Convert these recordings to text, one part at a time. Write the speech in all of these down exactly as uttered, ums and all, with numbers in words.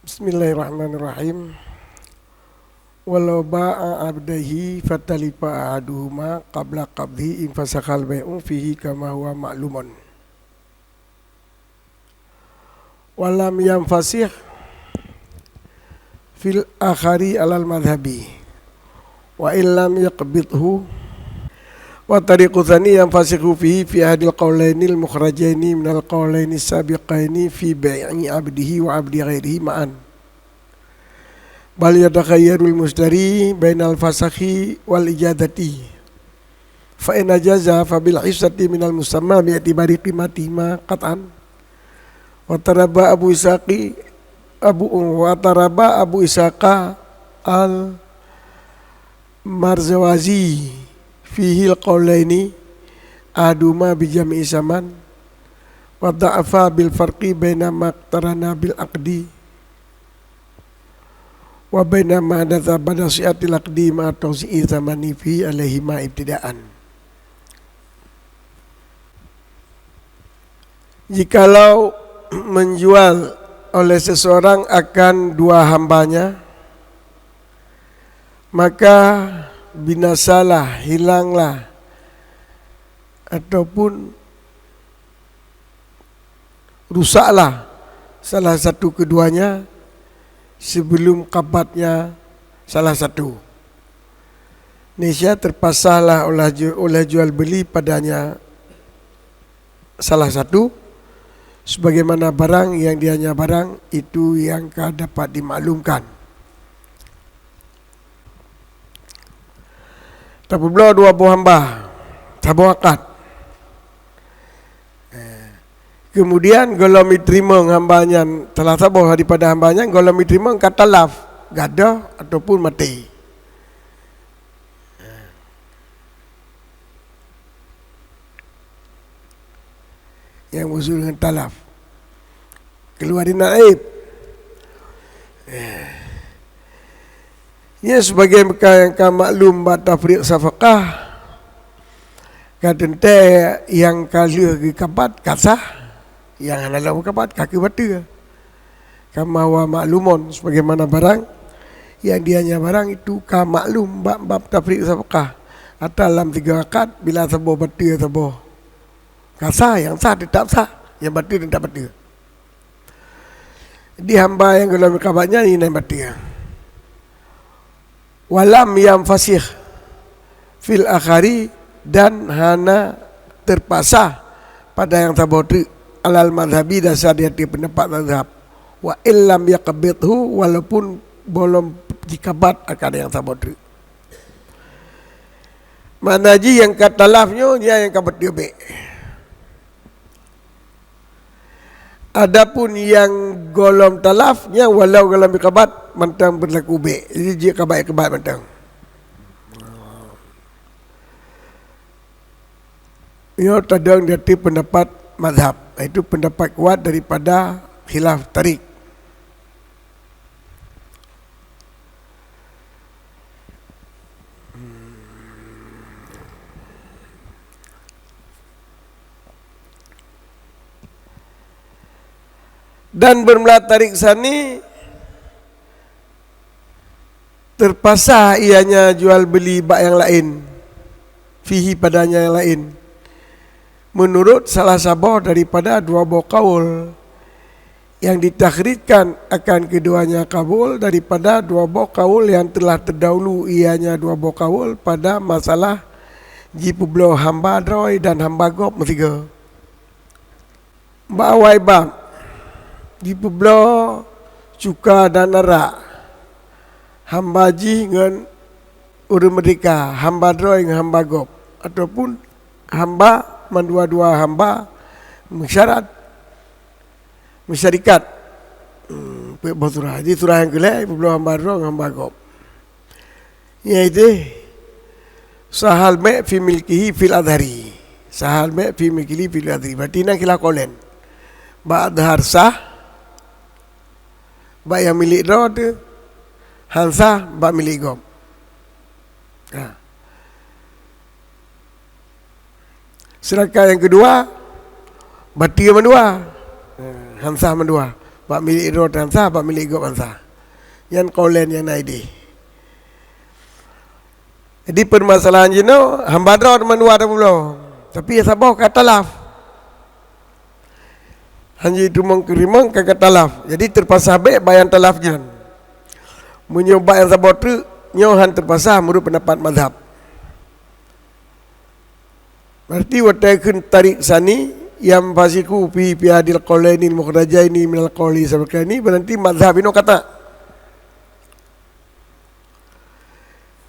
Bismillahirrahmanirrahim. Walau ba'a abdaihi fatalifa ahaduhuma qabla qabdhi infasakhal bai'u fihi kama huwa ma'lumun. Walam yanfasih fil akhari alal madhabi. Wa illam yaqbidhu wa tariqu tsani yanfasikhu fihi fi ahadil qaulainil mukhrajaini minal qaulaini sabiqaini fi bai'i abdihi wa abdi ghairihi ma'an. Bal yatakhayyarul mushtari bainal fasakhi wal ijazati. Fa in ajaza fa bil hissati minal musamma bi i'tibari qimatihima qat'an. Wa taraba Abu Ishaqi Abu wa taraba Abu Ishaqa al Marzawazi fihil qaulaini, ahaduhuma bi jam'i saman wa dha'afa bil farqi baina ma iqtarana bil aqdi wa baina ma hadatsa ba'da sihatil aqdi ma'a tawsi'i tsamani fi alaihima ibtida'an. Jikalau menjual oleh seseorang akan dua hambanya, maka binasalah, hilanglah, ataupun rusaklah salah satu keduanya sebelum kabatnya salah satu. Niscaya terpasalah oleh ju-, oleh jual beli padanya salah satu, sebagaimana barang yang dianya barang itu yang ka dapat dimaklumkan. Tapeubloe dua boh hamba, saboh akad. Eh, kemudian gohlom jiteurimong hamba nyan, salah saboh daripada hamba nyan gohlom jiteurimong ka talaf, gadôh ataupun maté. Nyang meusu deungon talaf. Keuluwa di naib. Nyan sebagai meuka nyang ka maklum bak tafriq safaqah. Ka teuntée nyang ka lheueh geukabat ka sah, nyang hana lom geukabat ka keuh bateue. Kama huwa ma'lumun, sebagaimana barang nyang dianya barang itu ka maklum bak bab tafriq safaqah. Ata lam tiga akad, bila saboh bateue saboh ka sah, nyang sah teutap sah, nyang bateue teutap bateue. Di hamba nyang gohlom kabat nyan inan bateue. Walam yanfasikh fil akhari, dan hana terpasah pada nyang saboh treuk, alal madhabi, dasar di ateueh peundapat mazhab. Wa illam yaqbidhu, walaupun gohlom jikabat akan nyang saboh treuk. Makna jih nyang ka talaf nyoe, nyan nyang ka bateue bék. Adapun nyang gohlom talaf, nyan walau gohlom jikabat, mantong beulaku bék. Jadi jeuet kabat-kabat mantong. Nyoe tadong di ateueh peundapat mazhab, yaitu peundapat kuat daripada khilaf tarik. Dan bermula tarik sani, terpaksa ianya jual beli bak nyang laén, fihi, padanya nyang laén, meunurot salah saboh daripada dua boh kaul. Nyang ditakhrijkan akan keduanya kaul daripada dua boh kaul nyang telah terdahulu, ianya dua boh kaul pada masalah jipeubloe hamba droe dan hamba gob meusigoe. Bak awai bab, jipeubloe cuka dan arak, hamba jih ngon ureuëng meurdeka, hamba droe ngon hamba gob, ataupun hamba mandua-dua hamba meusyarat, meusyarikat. Hmm, peuet boh surah. Jadi surah nyang keulhèe jipeubloe hamba droe ngon hamba gob. Yaitu sahal bai' fi milkihi fil adhari. Sahal bai' fi milkihi fil adhari. Berarti na khilaf qaulain. Bak adhar sah, bak nyang milék droe teuh han sah, bak milék gob. Ha. Sedangkan nyang keudua, bateue mandua. Ha, han sah mandua. Bak milék droe han sah, bak milék gob han sah. Nyan qaulain nyang na idéh. Jadi, peumasalahan jinoe hamba droe teuma dua tapeubloe. Tapi saboh ka talaf. Hana jiteurimong-teurimong ka, ka talaf. Jadi, teupaksa bèk bak nyang talaf nyan. Meunyoe bak nyang saboh treuk, nyoe han teupaksa meunurot peundapat mazhab. Berarti watèe kheun tarik sani, yamfasiku fi, fi ahadil qaulainil mukhrajaini minal qaulaini sabiqaini, berarti mazhab inoe qat'a.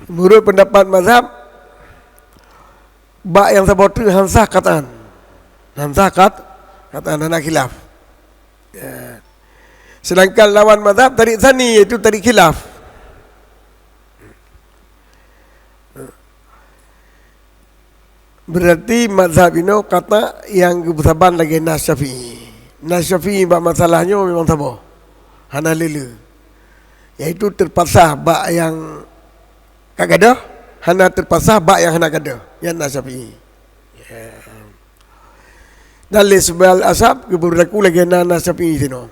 Meunurot peundapat mazhab, bak nyang saboh treuk han sah qat'an. Han sah qat-, qat'an, hana khilaf. Ya. Sedangkan lawan mazhab tarik sani, yaitu tarik khilaf. Berarti mazhab inoe qat'a nyang geupeusaban lagèe nas Syafi'i. Nas Syafi'i bak masalah nyoe memang saboh. Hana le-le. Yaitu teupaksa bak nyang ka gadôh, hana teupaksa bak nyang hana gadôh. Nyan nas Syafi'i. Ya. Dan lé seubab asab geubeurlaku lagèe na nas Syafi'i sinoe.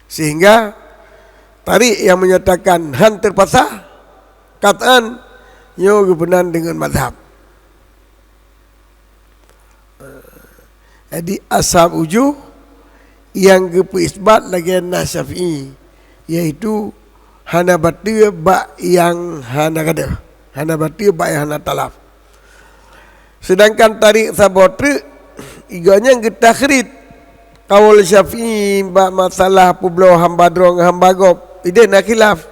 Sehingga tarik nyang menyatakan han teupaksa, qat'an, nyoe geupeunan deungon mazhab. Jadi, asab ujuh nyang geupeuisbat lagèe nas Syafi'i, yaitu hana bateue bak nyang hana gadôh, hana bateue bak nyang hana talaf. Sedangkan tarik saboh treuk, gobnyan geutakrid qaul Syafi'i bak masalah peubloe hamba droe ngon hamba gob. Idéh na khilaf.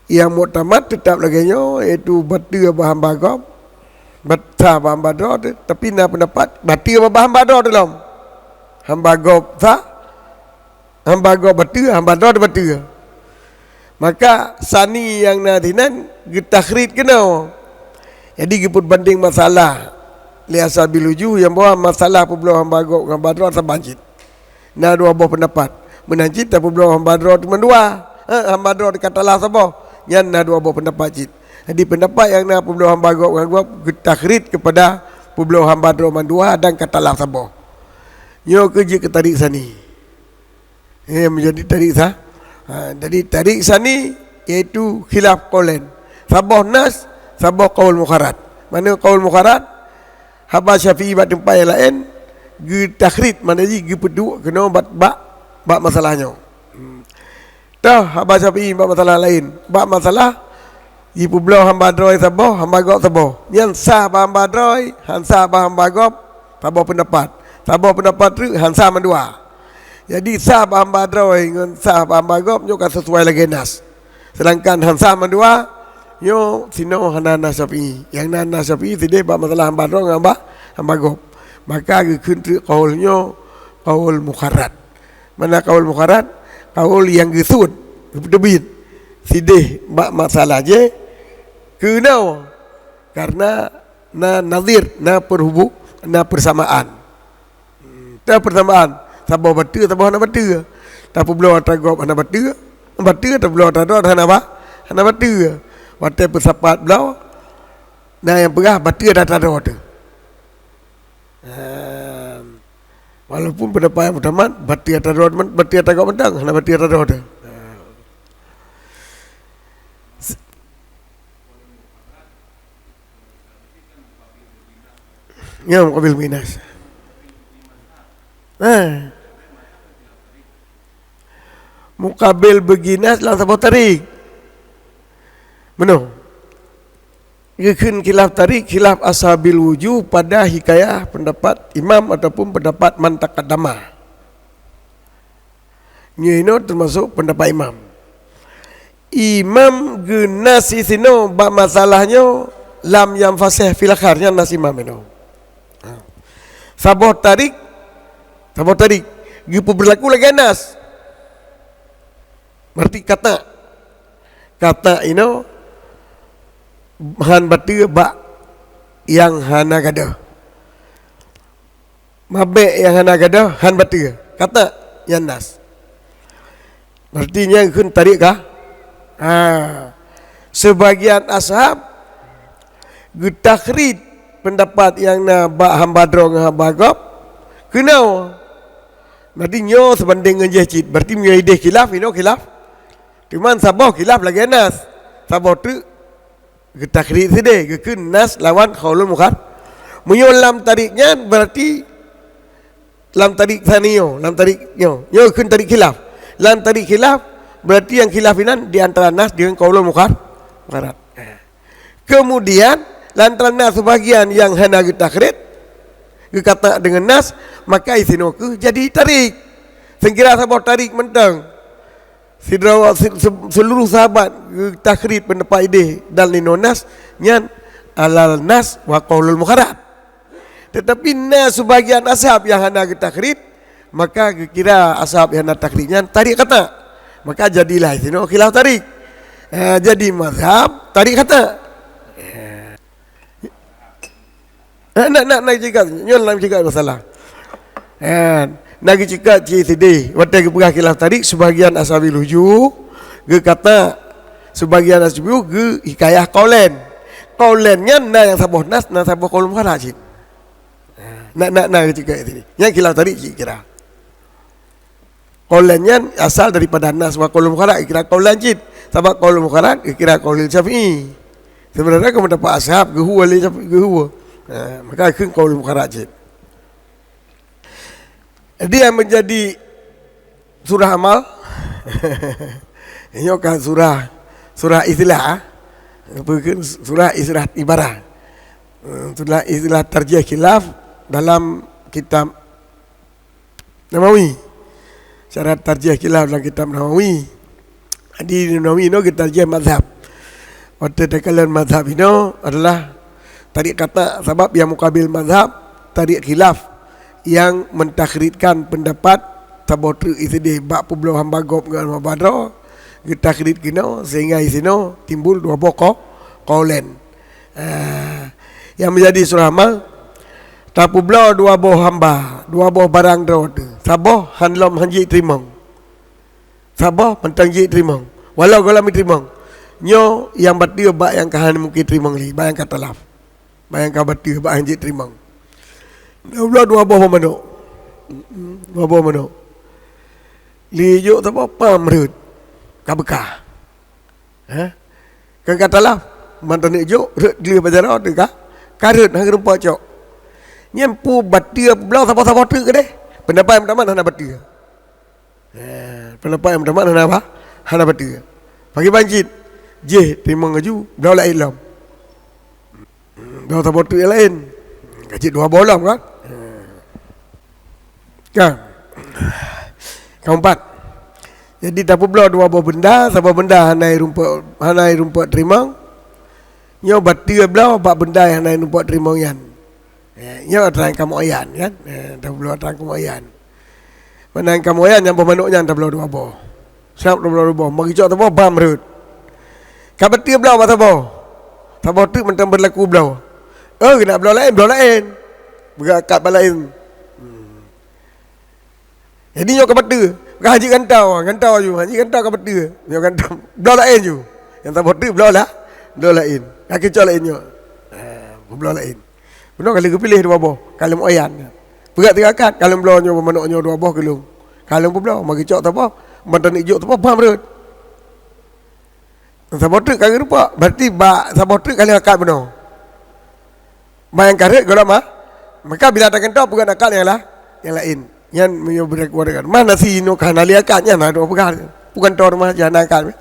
Nyang muktamad teutap lagèe nyoe, yaitu bateue bak hamba gob, bat-, sah bak hamba droe, tapi na peundapat bateue bak hamba droe teulom. Hamba gob sah, hamba gob bateue, hamba droe bateue. Maka sani nyang na sinan geutakrid keunoe. Jadi, geupeubandeng masalah lé ashabil wujuh nyang bahwa masalah peubloe hamba gob ngon hamba droe saban cit. Na dua boh peundapat. Meunan cit tapeubloe hamba droe teuma dua. Ha, hamba droe ka talaf saboh. Nyan na dua boh peundapat cit. Jadi, peundapat nyang na peubloe hamba gob ngon gob geutakrid keupada peubloe hamba droe mandua dan ka talaf saboh. Nyoe keuh jeuet keu tarik sani. Eh, menjadi tarik sa-, ha, jadi tarik sani yaitu khilaf qaulain. Saboh nas, saboh qaul mukharraj. Mana qaul mukharraj? Haba Syafi'i bak teumpat nyang laén geutakrid, makna jih geupeuduek keunoe bak, bak, bak masalah nyoe. Hmm. Toh haba Syafi'i bak masalah laén, bak masalah jipeubloe hamba droe saboh, hamba gob saboh. Nyan sah bak hamba droe, han sah bak hamba gob, saboh peundapat. Saboh peundapat treuk han sah mandua. Jadi, sah bak hamba droe ngon sah bak hamba gob nyoe ka sisuai lagèe nas. Sedangkan han sah mandua, nyoe sinoe hana nas Syafi'i. Nyang na nas Syafi'i sidéh bak masalah hamba droe ngon hamba, hamba gob. Maka geukheun treuk qaul nyoe qaul mukharraj. Mana qaul mukharraj? Qaul nyang geusuet, geupeuteubiet. Sidéh bak masalah jih keunoe. Karena na nadhir, na peuhubung, na peusamaan. Hmm, ta peusamaan, saboh bateue, saboh hana bateue. Tapeubloe atra gob hana bateue, bateue tapeubloe atra droe hana ba-, hana bateue. Watèe peusapat bloe, na nyang peugah bateue atra droe teuh. Ehm, walaupun peundapat nyang muktamad, bateue atra droe, bateue atra gob mantong, hana bateue atra droe teuh. Nyoe muqabil bagi nas. Ha. Muqabil bagi nas lam saboh tarik. Meunoe. Geukheun khilaf tarik, khilaf ashabil wujuh pada hikayah pendapat imam ataupun pendapat man taqaddama. Nyoe inoe teumasok peundapat imam. Imam geunas sinoe bak masalah nyoe lam yanfasih fil akhar, nyan nas imam inoe. Ha. Saboh tarik, saboh tarik geupeubeurlaku lagèe nas. Berarti qat'a. Qat'a inoe han bateue bak nyang hana gadôh. Mabèk nyang hana gadôh han bateue. Qat'a nyan nas. Berarti nyan kheun tarik kah? Ha. Sebagian ashab geutakrid peundapat nyang na bak hamba droe ngon hamba gob keunoe. Berarti nyoe seubandéng ngon jih cit. Berarti meunyoe idéh khilaf, inoe khilaf. Cuman saboh khilaf lagée nas. Saboh teuk geutakrid sidéh, geukheun nas lawan qaulul mukhar. Meunyoe lam tarik nyan, berarti lam tarik sani nyoe, lam tarik nyoe. Nyoe kheun tarik khilaf. Lam tarik khilaf, berarti nyang khilaf inan di antara nas dengan qaulul mukhar-, mukharat. Kemudian, lantaran na sebagian nyang hana geutakrid, geukata deungon nas, maka isinoe kheueh jadi tarik. Seukira saboh tarik mantong. Sidroe si-, se-, seluruh sahabat geutakrid peundapat idéh dan linoe nas, nyan alal nas wa qaulul mukharat. Teutapi na sebagian ashab nyang hana geutakrid, maka geukira ashab nyang hana takrid nyan tarik kata. Maka jadilah isinoe khilaf tarik. Ha, jadi mazhab tarik kata. Eh, nak, nak, nak cakap, nyoe lam cakap masalah. Eh, nak cakap cit sidéh, watée geupeugah khilaf tarik, sebagian ashabil wujuh geukata, sebagian ashabil wujuh geuhikayah qaulan. Qaulan nyan na nyang saboh nas, na saboh qaul mukhalat cit. Nak, nak, nak cakap tadi. Nyang khilaf tadi cit kira. Qaulan nyan asal daripada nas wa qaulul mukhalat, kira qaulan cit. Sabab qaulul mukhalat kira qaul Syafi'i. Sebenarnya keu pendapat ashab geuhue lé Syafi'i geuhue. Ha, maka kheun qaulul mukhalat cit. Jadi yang menjadi surah amal, nyoe kan surah, surah istilah, apa ke, surah istilah ibarat. Eh, surah istilah tarjih khilaf dalam kitab Nawawi. Syarat tarjih khilaf dalam kitab Nawawi. Jadi, Nawawi nyoe geutarjih mazhab. Watée takalon mazhab inoe adalah tarik kata, sabab nyang mukabil mazhab tarik khilaf nyang mentakridkan pendapat saboh treuk isideh bak peubloe hamba gob ngon hamba droe geutakrid keunoe sehingga isinoe timbul dua boh qau-, qaulan. Ah, nyang menjadi surah amal, tapeubloe dua boh hamba, dua boh barang droe teuh. Saboh han lom han jeuet teurimong. Saboh mantong jeuet teurimong. Walau gohlom teurimong. Nyoe nyang bateue bak nyang ka han mungken teurimong lé, bak nyang ka talaf. Bak nyang ka bateue, bak han jeuet teurimong. Tapeubloe dua boh manok. Dua boh manok. Lé jok saboh pam rhot. Ka beukah. Ha? Kan ka talaf, mantong neuk jok, rhot gleh bak jaroe teuh ka, ka rhot, han geurumpok cok. Nyan peue bateue peubloe saboh-saboh treuk keudeh. Pendapat nyang meutamah hana bateue. Ha, pendapat nyang meutamah hana ba-, hana bateue. Pakriban cit, jih teurimong laju, bloe laén lom. Dua saboh treuk nyang laén. Ka jeuet dua boh lom kan? Kan? Keumpat. Jadi tapeubloe dua boh beunda, saboh beunda hana rumpok, hana rumpok teurimong. Nyoe bateue bloe bak beunda nyang hana rumpok teurimong nyan. Eh, nyoe atra nyang ka muayyan kan? Eh, tapeubloe atra nyang ka muayyan. Meunan ka muayyan nyang boh manok nyan tabloe dua boh. Sab tabloe dua boh, meukeujok saboh bam rhot. Ka bateue bloe bak saboh. Saboh treuk mantong beulaku bloe. Oh, keuneuk bloe laén, bloe laén. Beuakad bak laén. Hmm. Jadi nyoe ka bateue. Ka han jeuet gantoe, gantoe ju. Han jeuet gantoe ka bateue. Nyoe gantoe. Bloe laén ju. Nyang saboh treuk bloe lah. Bloe laén. Ka keucok laén nyoe. Ha, bloe laén. Bunoe ka lheueh geupiléh dua boh, ka lheueh muayyan. Peugah teuka akad, ka lheueh bloe nyoe manok nyoe dua boh keu lôn. Ka lheueh peubloe, meukeujok saboh, mantong neuk jok saboh bam rhot. Saboh treuk ka geurumpok, berarti bak saboh treuk ka lheueh akad bunoe. Bak nyang ka rhot gohlom, ha? Maka bila tagantoe peugah akad nyang la-, nyang laén. Nyan meunyoe beureukat, mana si inoe ka hana lé akad nyan, ha, dua peugah. Bukan tor mah jana akad.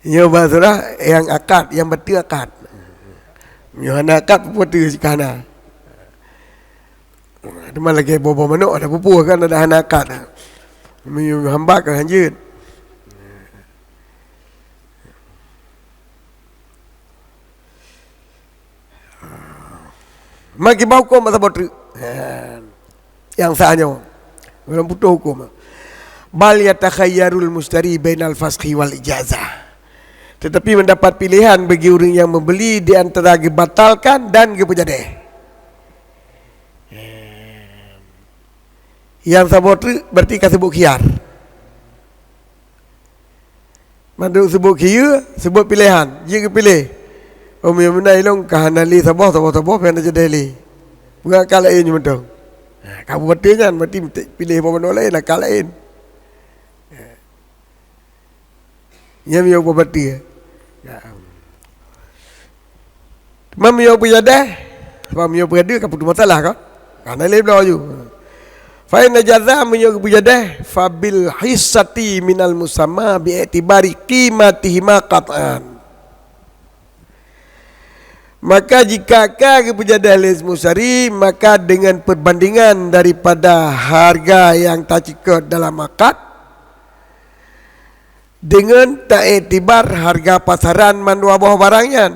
Nyoe bak surah nyang akad, nyang bateue akad. Nyoe hana akad, peue bateue cit ka hana. Teuma lagée boh-boh manok, ada peue-peue kan ada hana akad. Meunyoe hamba ka han jeuet. Meukiban hukôm bak saboh treuk. Ha. Nyang sah nyoe. Dalam putôh hukôm. Bal yatakhayyarul mushtari bainal faskhi wal ijazah. Tetapi mendapat pilihan bagi ureuëng yang membeli di antara geubatalkan dan geupeujadeh. Nyang saboh treuk berarti ka seubut khiyar. Mandum seubut khiyar, seubut piléhan, jeuet geupiléh. Oh, meunyoe meunan ilong ka hana lé saboh, saboh-saboh, pih hana jadeh lé. Bukan akad laén mantong. Ha, ka beubateue nyan, berarti piléh boh manoe laén, akad laén. Nyan meunyoe beubateue. Teuma meunyoe beujadeh, sebab meunyoe beujadeh ka peutu masalah kan? Hana lé bloe laju. Fa in jaza, meunyoe beujadeh, fa bil hissati minal musamma bi i'tibari qimatihima qat'an. Maka jika ka geupeujadeh lé musyari, maka dengan perbandingan daripada harga yang taceukeut dalam akad, dengan taiktibar harga pasaran mandua boh barang nyan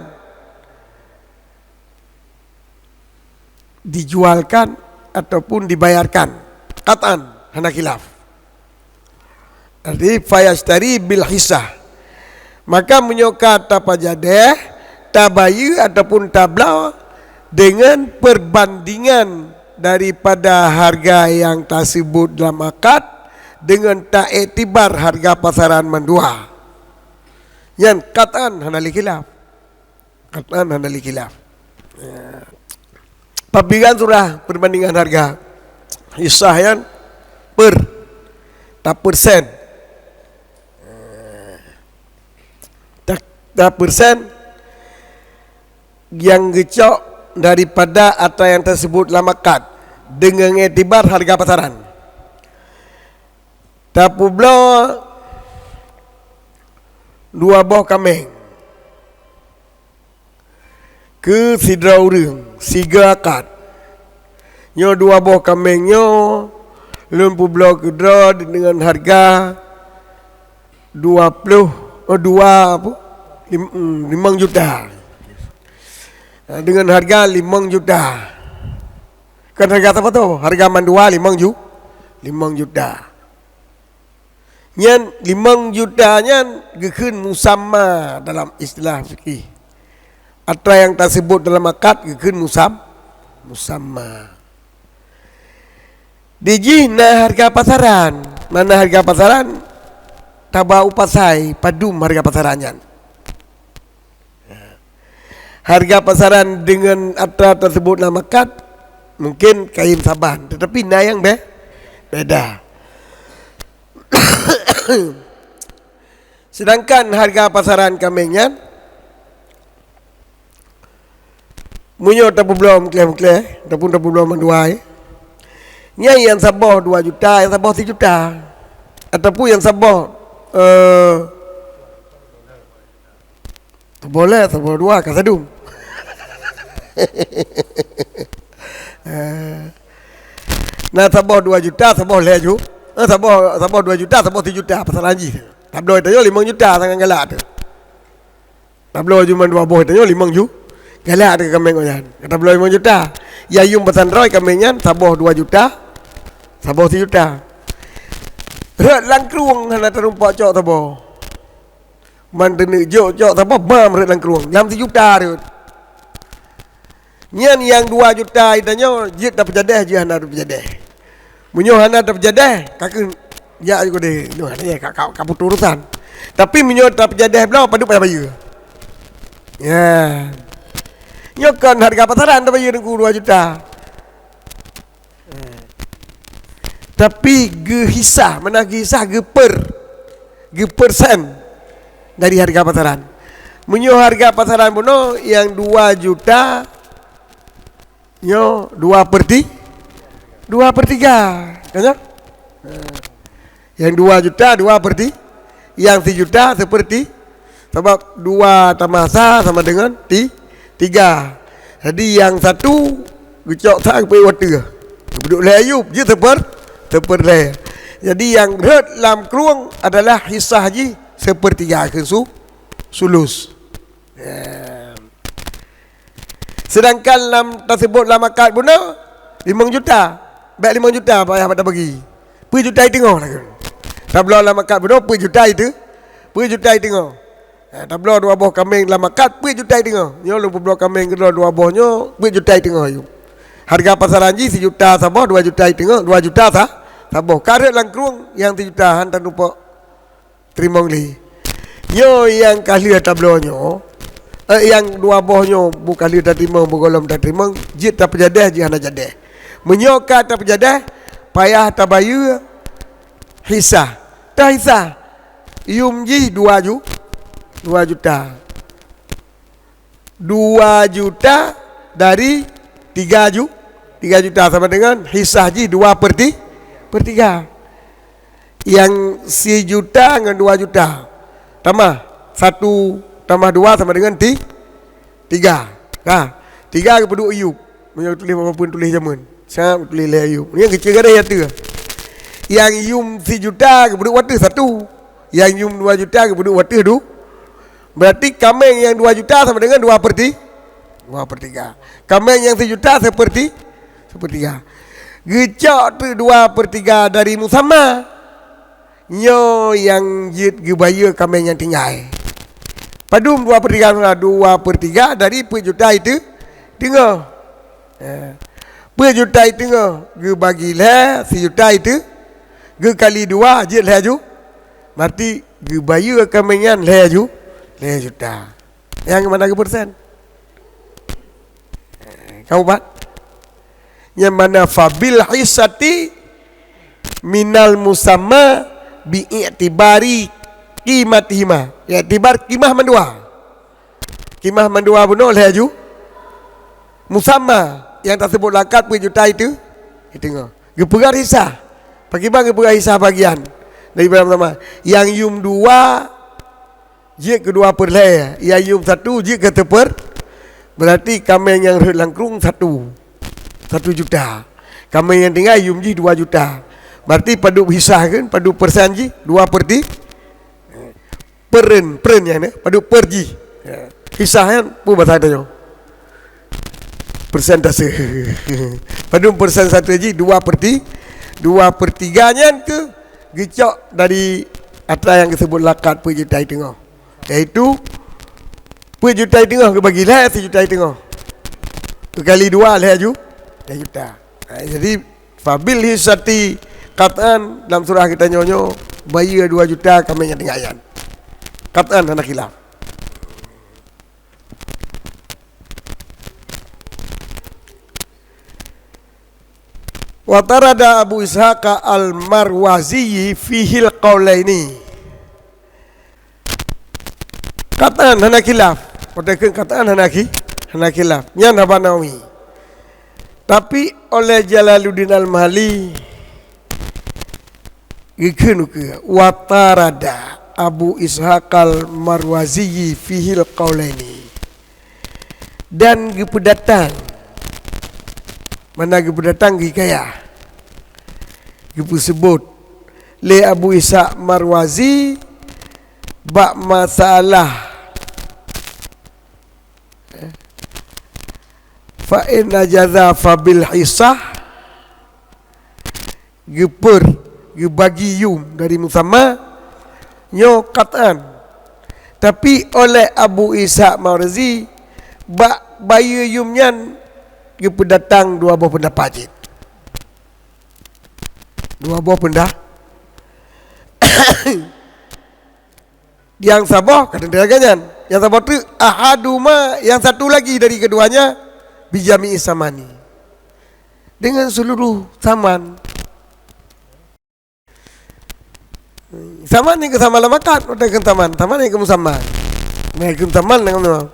dijualkan ataupun dibayarkan. Qat'an, hana khilaf. Jadi, fayashtari bil hissah. Maka meunyoe ka tapajadeh, tabayeue ataupun tabloe dengan perbandingan daripada harga yang tasebut dalam akad dengan taiktibar harga pasaran mandua. Nyan qat'an hana lé khilaf. Qat'an hana lé khilaf. Ya. Papiran surah perbandingan harga. Hissah nyan per. Ta persen. Ta, ta persen nyang geucok daripada atra nyang tasebut lam akad dengan iktibar harga pasaran. Tapeubloe dua boh kaméng keu sidroe ureuëng, siga akad. Nyoe dua boh kaméng nyoe lôn peubloe keu droe deungon harga dua ploh, oh, dua apa? Lim-, mm, limong juta. Ha, deungon harga limong juta. Kan harga saboh tu? Harga mandua limong ju-, limong juta. Nyan limong juta nyan geukheun musamma dalam istilah fikih. Atra nyang tasebut dalam akad geukheun musam-, musamma. Di jih na harga pasaran. Mana harga pasaran? Taba u pasai, padum harga pasaran nyan. Harga pasaran dengan atra tersebut dalam akad mungkin kain saban, tetapi na nyang be-, beda. Sedangkan harga pasaran kaméng nyan, meunyoe tapeubloe meukleh-meukleh ataupun tapeubloe mandua, nyan nyang saboh dua juta, nyang saboh sijuta. Ataupun nyang saboh, eh, Saboh lhèe, saboh dua, ka sadum. Eh. Na saboh dua juta, saboh lhèe ju-, eh, saboh, saboh dua juta, saboh sijuta, pasaran jih. Tabloe tanyoe limong juta, sangat galak tu. Tabloe ju mandua boh tanyoe limong ju-, galak tu kaméng nyan. Tabloe limong juta. Ya yum pasan droe kaméng nyan, saboh dua juta, saboh sijuta. Rhot lam krueng hana tarumpok cok saboh. Man teuneuk jok-jok saboh bam rhot lam krueng, lam sijuta rhot. Nyan nyang dua juta tanyoe jeuet tapeujadeh, jeuet hana tapeujadeh. Meunyoe hana tapeujadeh, ka keuh jak ju keudeh. Nyoe hana ka, ka, ka putôh urusan. Tapi meunyoe tapeujadeh bloe, padub payah bayeue. Ya. Nyoe kon harga pasaran tabayeue Teungku dua juta. Tapi geuhisah, meunan geuhisah geuper, geupersen dari harga pasaran. Meunyoe harga pasaran bunoe nyang dua juta, nyoe dua per ti-, dua per tiga, kan nyoe? Nyang dua juta, dua per ti-, nyang sijuta, seperti. Sabab dua tambah sa sama dengan ti-, tiga. Jadi nyang satu geucok sa geupeuék u ateueh. Geuduek lhèe ayub, jeuet seper-, seperlhèe. Jadi nyang rhot lam krueng adalah hisah jih sepertiga keu su-, sulus. Ya. Sedangkan lam, tasebut lam akad bunoe, limong juta. Bèk limong juta payah bak tabagi. Peuet juta iteungoh lagoe. Tabloe lam akad bunoe, peuet juta iteu-, peuet juta iteungoh. Ha, tabloe dua boh kaméng lam akad, peuet juta iteungoh. Nyoe lôn peubloe kaméng keudroe dua boh nyoe, peuet juta iteungoh ayub. Harga pasaran jih sijuta saboh, dua juta iteungoh, dua juta sa-, saboh. Ka rhot lam krueng nyang sijuta, han tanumpok teurimong lé. Nyoe nyang ka lheueh tabloe nyoe, Eh, nyang dua boh nyoe bukali tateurimong, bugohlom tateurimong, jeuet tapeujadeh, jeuet hana jadeh. Meunyoe ka tapeujadeh, payah tabayeue hisah. Tahisah, yum jih dua ju-, dua juta. Dua juta dari tiga ju-, tiga juta sama dengan hisah jih dua per ti-, per tiga. Nyang sijuta ngon dua juta. Tamah satu tamah dua sama dengan ti-, tiga. Ka. Tiga geupeuduek yub. Meunyoe tuléh apapun tuléh jameun. Sangat tuléh lé yub. Nyang keucil gadai ya tu. Nyang yum sijuta geupeuduek wateuh satu. Nyang yum dua juta geupeuduek wateuh du-, Berarti kaméng nyang dua juta sama dengan dua per ti-, dua per tiga. Kaméng nyang sijuta seperti, sepertiga. Geucok teuk dua per tiga dari musamma. Nyoe nyang jeuet geubayeue kaméng nyang tinggai. Padum dua per tiga? Dua per tiga dari peuet juta itu teungoh. Ya. Peuet juta itu teungoh geubagi lhèe, sijuta itu geukali dua jeuet lhèe ju-, Berarti geubayeue kaméng nyan lhèe ju-, lhèe juta. Nyang mana geupeursen? Ka ubat? Nyang mana fabil hisati minal musamma bi i'tibari qimatihima. I'tibar qimah mandua. Qimah mandua bunoe lhèe ju-, musamma nyang taseubut lakat peuet juta itu, itu teungoh. Geupeugah hisah. Pakriban geupeugah hisah bagian dari barang sama. Nyang yum dua jeuet keu dua per lhèe, nyang yum satu jeuet keu seuper. Berarti kaméng nyang rhot lam krueng satu. Satu juta. Kaméng nyang tinggai yum jih dua juta. Berarti padub hisah kan, padub persen jih dua per ti-, Peureun, peureun nyan, eh, padub per jih. Ya. Hisah nyan, peue basa tanyoe? Persentase. Padub persen satu jih, dua per ti-, dua per tiga nyan keuh geucok dari atra nyang geuseubut lakat peuet juta teungoh. Yaitu, peuet juta teungoh geubagi lhèe, sijuta teungoh. Geukali dua lhèe ju-, lhèe juta. Ha, jadi, Fabil hisati qat'an dalam surah geutanyoe nyoe bayeue dua juta kaméng nyang tinggai nyan. Qat'an hana khilaf. Wa tarada Abu Ishaq Al-Marwazi fihil qaulaini. Qat'an hana khilaf. Watèe kheun qat'an hana khi-, hana khilaf. Nyan haba Nawawi. Tapi oleh Jalaluddin Al-Mahalli geukheun ukeue, "Wa tarada Abu Ishaq Al-Marwazi fihil qaulaini." Dan geupeudatang, mana geupeudatang, geukaya, geupeuseubut lé Abu Ishaq Marwazi bak masalah, eh, fa in ajaza fabil hisah, geupeur, geubagi yum dari musamma nyoe qat'an. Tapi oleh Abu Ishaq Marwazi, bak bayeue yum nyan geupeudatang dua boh peundapat cit. Dua boh peunda-, nyang saboh ka teuntèe lagèe nyan. Nyang saboh teuk ahaduma, yang satu lagi dari keduanya, bijami'i samani. Dengan seluruh saman. Saman nyang keu saman lam akad, watèe kheun saman. Saman nyang keu musamma. Nah, kheun saman nyang keu,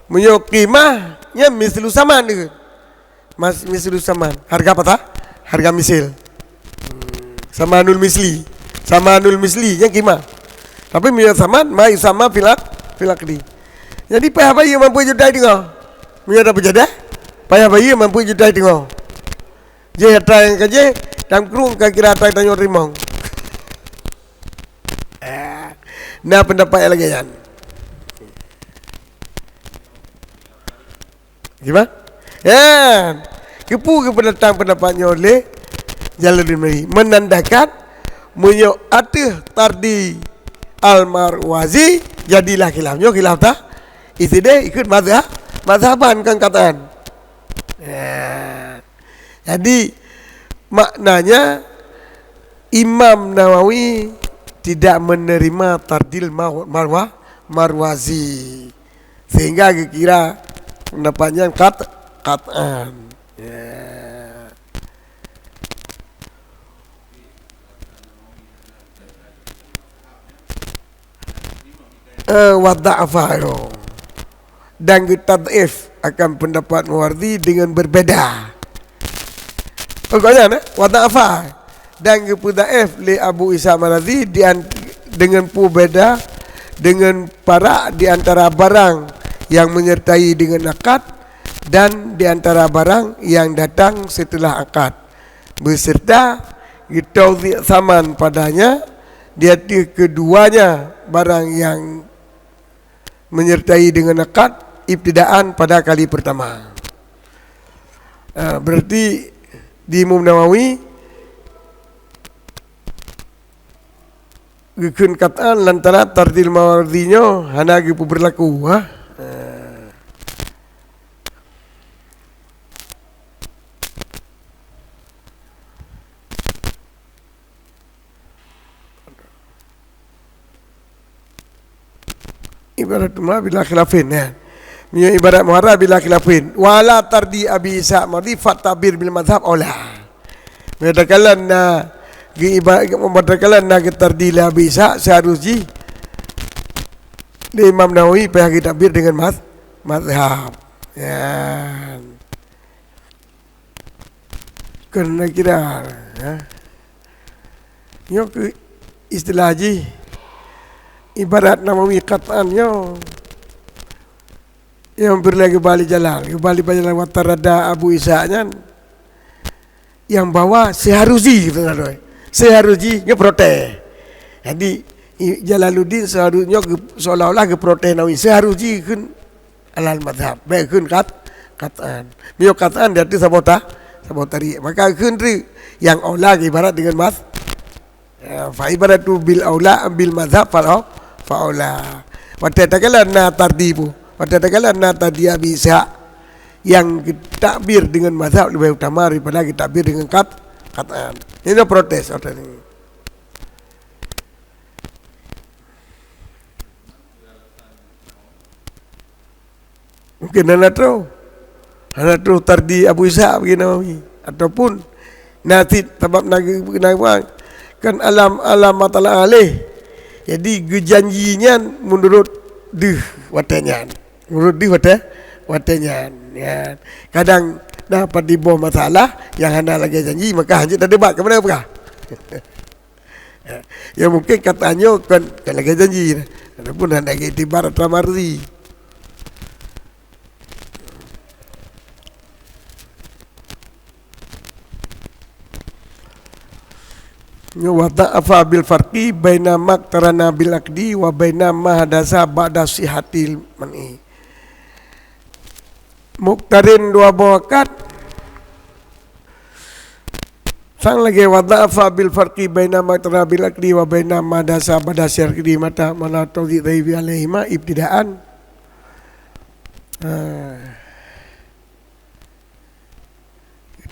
meunyoe qimah, nyan mislu saman dikheun. Mas-, mislu saman. Harga apa tah? Harga misil. Samanul misli. Samanul misli, nyan qimah. Tapi meunyoe saman, ma yusamma fil aq-, fil aqdi. Jadi, payah bayeue lam peuet juta teungoh. Meunyoe tapeujadeh, payah bayeue lam peuet juta teungoh. Jih atra nyang ka jih, lam krueng ka kira atra tanyoe teurimong. Eh, na peundapat nyang lagèe nyan. Gimana? Ya. Keupeue geupeudatang peundapat nyoe lé Jalaluddin Mahalli? Menandakan meunyoe ateueh tardi Al-Marwazi, jadilah khilaf. Nyoe khilaf tah? Isideh ikut mazhab, mazhaban kon qat'an. Ya. Jadi, maknanya Imam Nawawi tidak menerima tardil Mar-, Marwa-, Marwazi. Sehingga geukira pendapat nyan qat-, qat'an. Ya. Eh, wa dha'afa, dan geutad'if akan pendapat Mawardi dengan berbeda. Pokoknya, nah, wa dha'afa, dan geupeudaif lé Abu Isa Mawardi di an-, dengan peubeda, dengan parak di antara barang yang menyertai dengan akad dan di antara barang yang datang setelah akad, beserta geutauzik saman padanya di ateueh keduanya barang yang menyertai dengan akad ibtidaan pada kali pertama. Ah, berarti di Imam Nawawi geukheun qat'an lantaran tardil Mawardi nyoe hana geupeubeurlaku, ha? Ah. Ibarat ma bila khilafin, ya. Meunyoe ibarat muharrar bila khilafin. Wala tardi Abi Isa Mawardi fa ta'bir bil mazhab aula. Meunyoe takalon na geuiba-, meunyoe takalon na geutardi lé Abi Isa, seharus jih lé Imam Nawawi payah geutakbir deungon maz-, mazhab. Ya. Keureuna kira, ya. Nyoe keuh istilah jih ibarat Nawawi qat'an nyoe. Nyang peureulée geubali jalan, geubali jalan wa tarada Abu Isa nyan. Nyang bahwa seharus jih, seharus jih nyoe protes. Jadi, i-, Jalaluddin seharus nyoe geu-, seolah-olah geuprotes Nawawi, seharus jih kheun alal mazhab. Bék kheun qat-, qat'an. Meunyoe qat'an di ateueh saboh ta-, saboh tarék. Maka kheun treuk nyang aula ibarat deungon maz-, ya, fa ibaratu bil aula, bil mazhab fal au-, fa aula. Watée takalon na tardi bu, watée takalon na tardi Abi Ishaq nyang geutakbir deungon mazhab leubeh utama daripada geutakbir deungon qat-, qat'an. Nyoe protes, protes. Mungkin hana troh. Hana troh tardi Abu Ishaq bagi Nawawi. Ataupun na cit sabab na geu-, na geu-, kan alam, alam matala aleh. Jadi geujanji nyan menurut deuh watée nyan. Menurut deuh watée, watée nyan. Ya. Kadang na padum boh masalah nyang hana lagée janji, maka hanjeuet tadebat. Keumanö peugah? Ya, mungkin kata nyoe kon, kon lagée janji. Ataupun hana lagée iktibar atra marzi. Nyoe wa dha'afa bil farqi baina maqtarana bil aqdi wa baina ma hadasa ba'da sihatil man'i. Muqtarin dua boh akad. Sang lagée wa dha'afa bil farqi baina maqtarana bil aqdi wa baina ma hadasa ba'da sihatil aqdi mata mana tauzi dhaifi alaihima ibtidaan. Ah.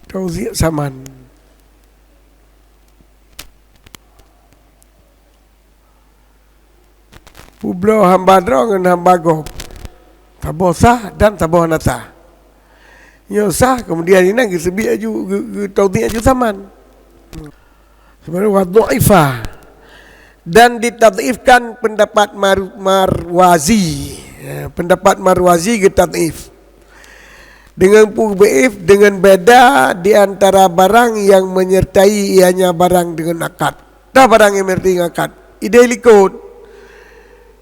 Tauzi saman. Peubloe hamba droe ngon hamba gob. Saboh sah dan saboh hana sah. Nyoe sah, kemudian inan geuseubiet aju, geu-, geutauzi aju saman. Sebenarnya wa dhu'ifa. Dan ditadhifkan pendapat Mar-, Marwazi. Ya, pendapat Marwazi geutadhif. Dengan peubeu'if, dengan beda di antara barang yang menyertai ianya barang dengan akad. Dah barang yang menyertai dengan akad. Ideh likot.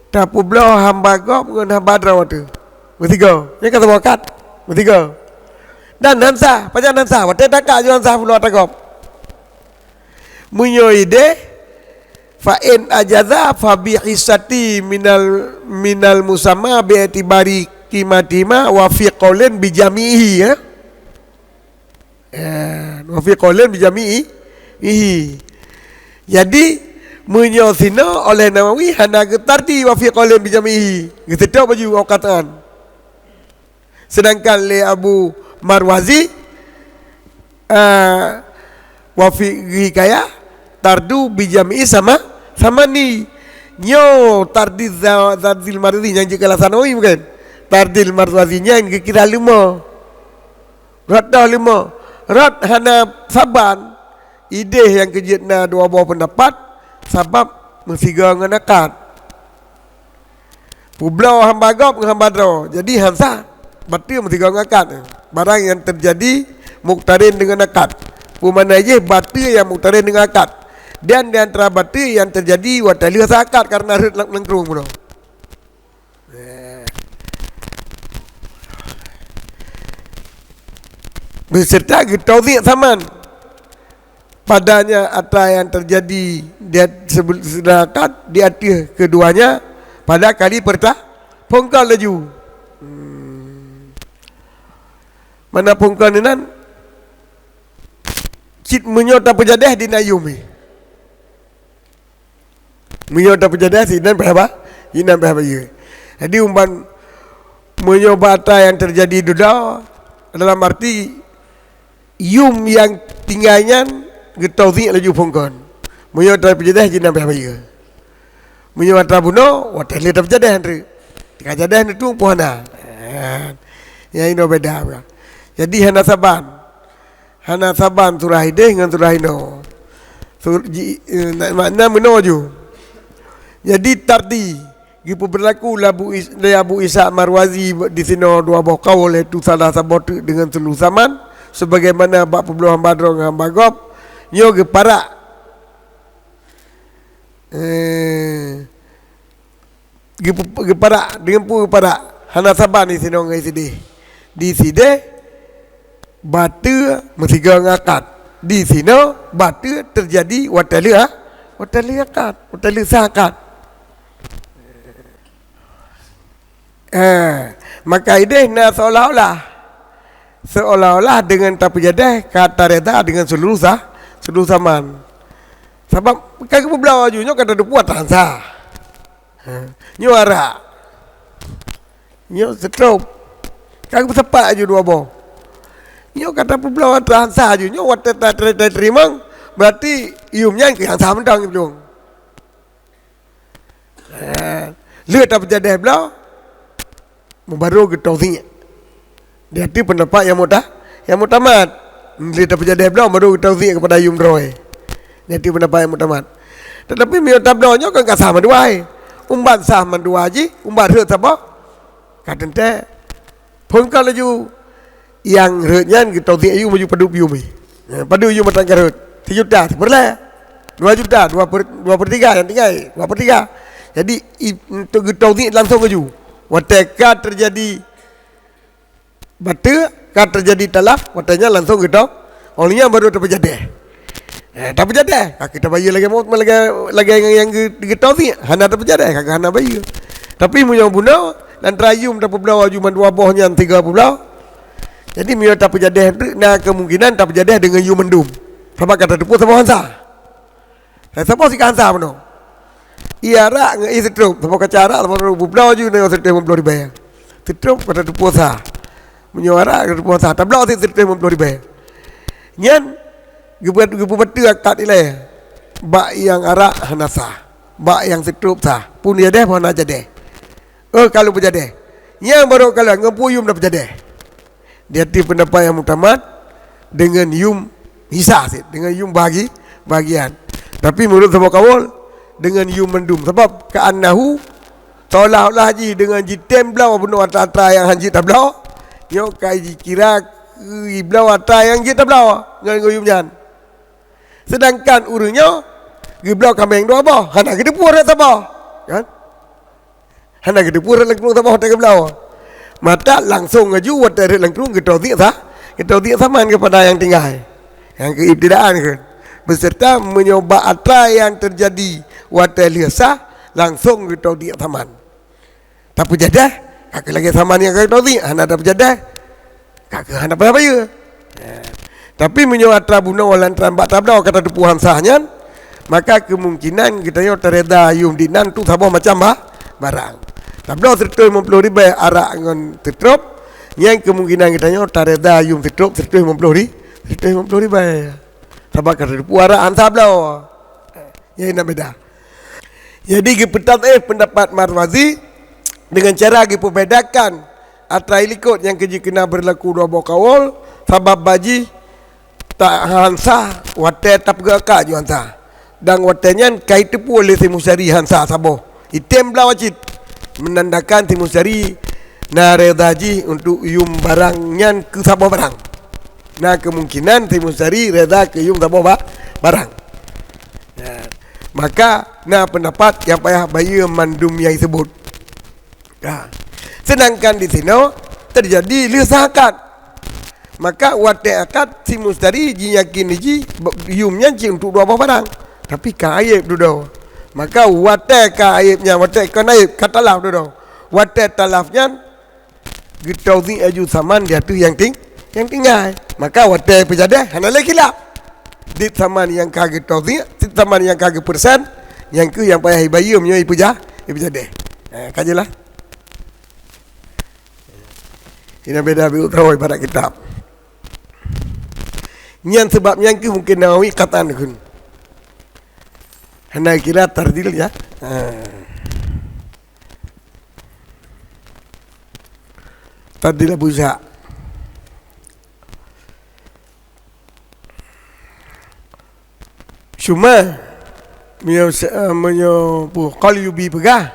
Tapeubloe hamba gob ngon hamba droe tu. Meusigoe. Nyan ka saboh akad. Meusigoe. Dan nan sah. Pajan nan sah. Watée takad jih nan sah peubloe ata gob. Meunyoe ideh, fa in ajaza fa bi hissati minal, minal musamma bi i'tibari qimatihima wa fi qaulin bi jami'ihi, ya. Ya, wa fi qaulin bi jami'ihi. Jadi, meunyoe sinoe oleh Nawawi hana geutardi wa fi qaulin bi jami'ihi. Geuseutôt baju awqatan. Sedangkan lé Abu Marwazi, ah, wa fi hikayah tardu bi jami'i sama, samani. Nyoe tardi za-, zadzil mardi nyang jeuet keu alasan Nawawi bukan? Tardil Marwazi nyan geukira leumo. Rot toh leumo. Rot hana saban. Ideh nyang keujeuet na dua boh peundapat, sabab meusigoe ngon akad. Peubloe hamba gob ngon hamba droe. Jadi han sah. Bateue meusigoe ngon akad. Barang nyang teujadi muktarin deungon akad. Peue makna jih bateue nyang muktarin deungon akad. Dan di antara bateue nyang teujadi watée lheueh sah akad kareuna rhot lam nangkrueng bunoe. Beserta geutauziek saman. Padanya atra nyang teujadi di at-, sebel-, sedangkan di ateueh keduanya pada kali perta-, phôn kon laju. Hmm. Mana phôn kon inan? Cit meunyoe tapeujadeh di nayum. Meunyoe tapeujadeh sinan payah ba-, sinan payah bayeue. Jadi umban meunyoe bak atra nyang teujadi dudoe, dalam arti yum nyang tinggai nyan geutauziek laju phôn kon. Meunyoe tapeujadeh sinan payah bayeue. Meunyoe atra bunoe, watée lheueh tapeujadeh nyan teuk. Ka jadeh neutueng poh hana. Nyan inoe beda. Jadi hana saban. Hana saban surah ideh ngon surah inoe. Sur-, ji-, eh, na-, makna meunoe ju. Jadi tardi geupeubeurlaku lé Abu Is-, lé Abu Ishaq Marwazi di sinoe dua boh kaul, yaitu salah saboh teuk deungon seuluh saman, sebagaimana bak peubloe hamba droe ngon hamba gob, nyoe geuparak. Eh, Geup-, geuparak, deungon peue geuparak? Hana saban di sinoe ngon sideh. Di sideh, bateue meusigoe ngon akad. Di sinoe, bateue teujadi watée lheueh, watée lheueh akad, watée lheueh sah akad. Eh, maka ideh na seolah-olah, seolah-olah deungon tapeujadeh ka tareda deungon seuluruh sa-, seuluruh saman. Sabab ka geupeubloe laju nyoe ka tateupeue atra han sah. Ha, nyoe arak. Nyoe seutrop. Ka geupeusapat laju dua boh. Nyoe ka tapeubloe atra han sah laju. Nyoe watée ta-, ta-, tateurimong, berarti yum nyan keu nyang sah mantong jiplueng. Ha, lheueh tapeujadeh bloe, meubaroe geutauziek. Di ateueh peundapat nyang muta-, nyang mutamat. Lheueh tapeujadeh bloe baroe geutauziek keupada yum droe. Di ateueh peundapat nyang mutamat. Teutapi meunyoe tabloe nyoe kan ka sah mandua. Umban sah mandua jih, umban rhot saboh. Ka teuntée. Phôn kon laju. Nyang rhot nyan geutauziek yum laju padub yum. Eh, padub yum mantong ka rhot. Sijuta, sipeureulée. Dua juta, dua per, dua per tiga nyang tinggai, dua per tiga. Jadi, i-, untuk geutauziek langsong laju. Watée ka teujadi bateue, ka teujadi talaf, watée nyan langsong geutau-, oh lheueh nyan baru tapeujadeh. Eh, tapeujadeh, ka kita bayeue lagée mo-, lagée, lagée nyang, nyang geu-, geutauziek, hana tapeujadeh, ka hana bayeue. Tapi meunyoe bunoe, lam atra yum tapeubloe laju mandua boh nyan tiga peuh bloe. Jadi meunyoe tapeujadeh, na kemungkinan tapeujadeh deungon yum mandum. Sabab ka tateupeue saboh han sah. Hai saboh sika han sah bunoe. Ié arak ngon ié seutrop, saboh kaca arak, saboh seutrop, peubloe laju nyoe seutrop limong ploh ribée. Seutrop ka tateupeue sah. Meunyoe arak ka tateupeue sah, tabloe cit seutrop limong ploh ribée. Nyan geupeu-, geupeubateue akad ilée. Bak nyang arak hana sah, bak nyang seutrop sah. Pun jadeh pun hana jadeh. Oh, ka lheueh peujadeh. Nyang baroe kalon ngon peue yum na peujadeh. Di ateueh peundapat nyang mutamat deungon yum hisah cit, deungon yum bahagi-, bahagian. Tapi meunurot saboh kaul deungon yum mandum. Sabab ka'annahu seolah-olah jih deungon jitem bloe bunoe atra-atra nyang han jeuet tabloe, nyoe ka jikira keu jibloe atra nyang jeuet tabloe ngon, ngon yum nyan. Seudangkan ureuëng nyoe geubloe kaméng dua boh, hana geuteupeue rhot saboh. Kan? Hana geuteupeue rhot lam krueng saboh watée geubloe. Mata langsong laju watée rhot lam krueng geutauziek sa-, geutauziek saman keupada nyang tinggai. Nyang keu ibtidaan keu. Beserta meunyoe bak atra nyang teujadi watée lheueh sah, langsong geutauziek saman. Tapeujadeh, ka keuh lagée saman nyang ka geutauziek, hana tapeujadeh, ka keuh hana payah bayeue. Tapi meunyoe atra bunoe lam teurimong bak tabloe ka tateupeue han sah nyan, maka kemungkinan geutanyoe tareda yum dinan tu saboh macam ba-, barang. Tabloe seureutôh limong ploh ribée arak ngon seutrop, nyan kemungkinan geutanyoe tareda yum seutrop seureutôh limong ploh ri-, seureutôh limong ploh ribée. Sabab ka tateupeue arak han sah bloe. Nyan na beda. Jadi, geupeutamah peundapat Marwazi deungon cara geupeubedakan Atra likot nyang keujeuet keunan beurlaku dua boh kaul, sabab bak jih ta-, han sah watée tapeugah akad nyoe han sah. Dan watée nyan ka jiteupeue lé si musyari han sah saboh. Item blawa cit, menandakan si musyari na reda jih untuk yum barang nyan keu saboh barang. Na keumungkinan si musyari reda keu yum saboh ba-, barang. Ya. Maka na peundapat nyang payah bayeue mandum nyang jisebut. Ha. Seudangkan di sinoe teujadi lheueh sah akad. Maka watée akad si musyari jiyakin jih yum nyan cit untuk dua boh barang. Tapi ka aéb dudoe. Maka watée ka aéb nyan, watée kon aéb, ka talaf dudoe. Watée talaf nyan, geutauzik laju saman di ateueh nyang ting-, nyang tinggai. Maka watée peujadeh hana lé khilaf. Dit saman nyang ka geutauzik, dit saman nyang ka geupeursen, nyang kheueh nyang payah ibayeue meunyoe ipeujah, ipeujadeh. Ha, ka jeulaih? Ina beda bi utroe ibarat kitab. Nyan sabab nyang kheueh mungken Nawawi katan kheun. Hana kira tardil ya. Ha. Tardil Abu Ishaq. Cuma, meunyoe se-, eh, meunyoe peue, Qalyubi peugah,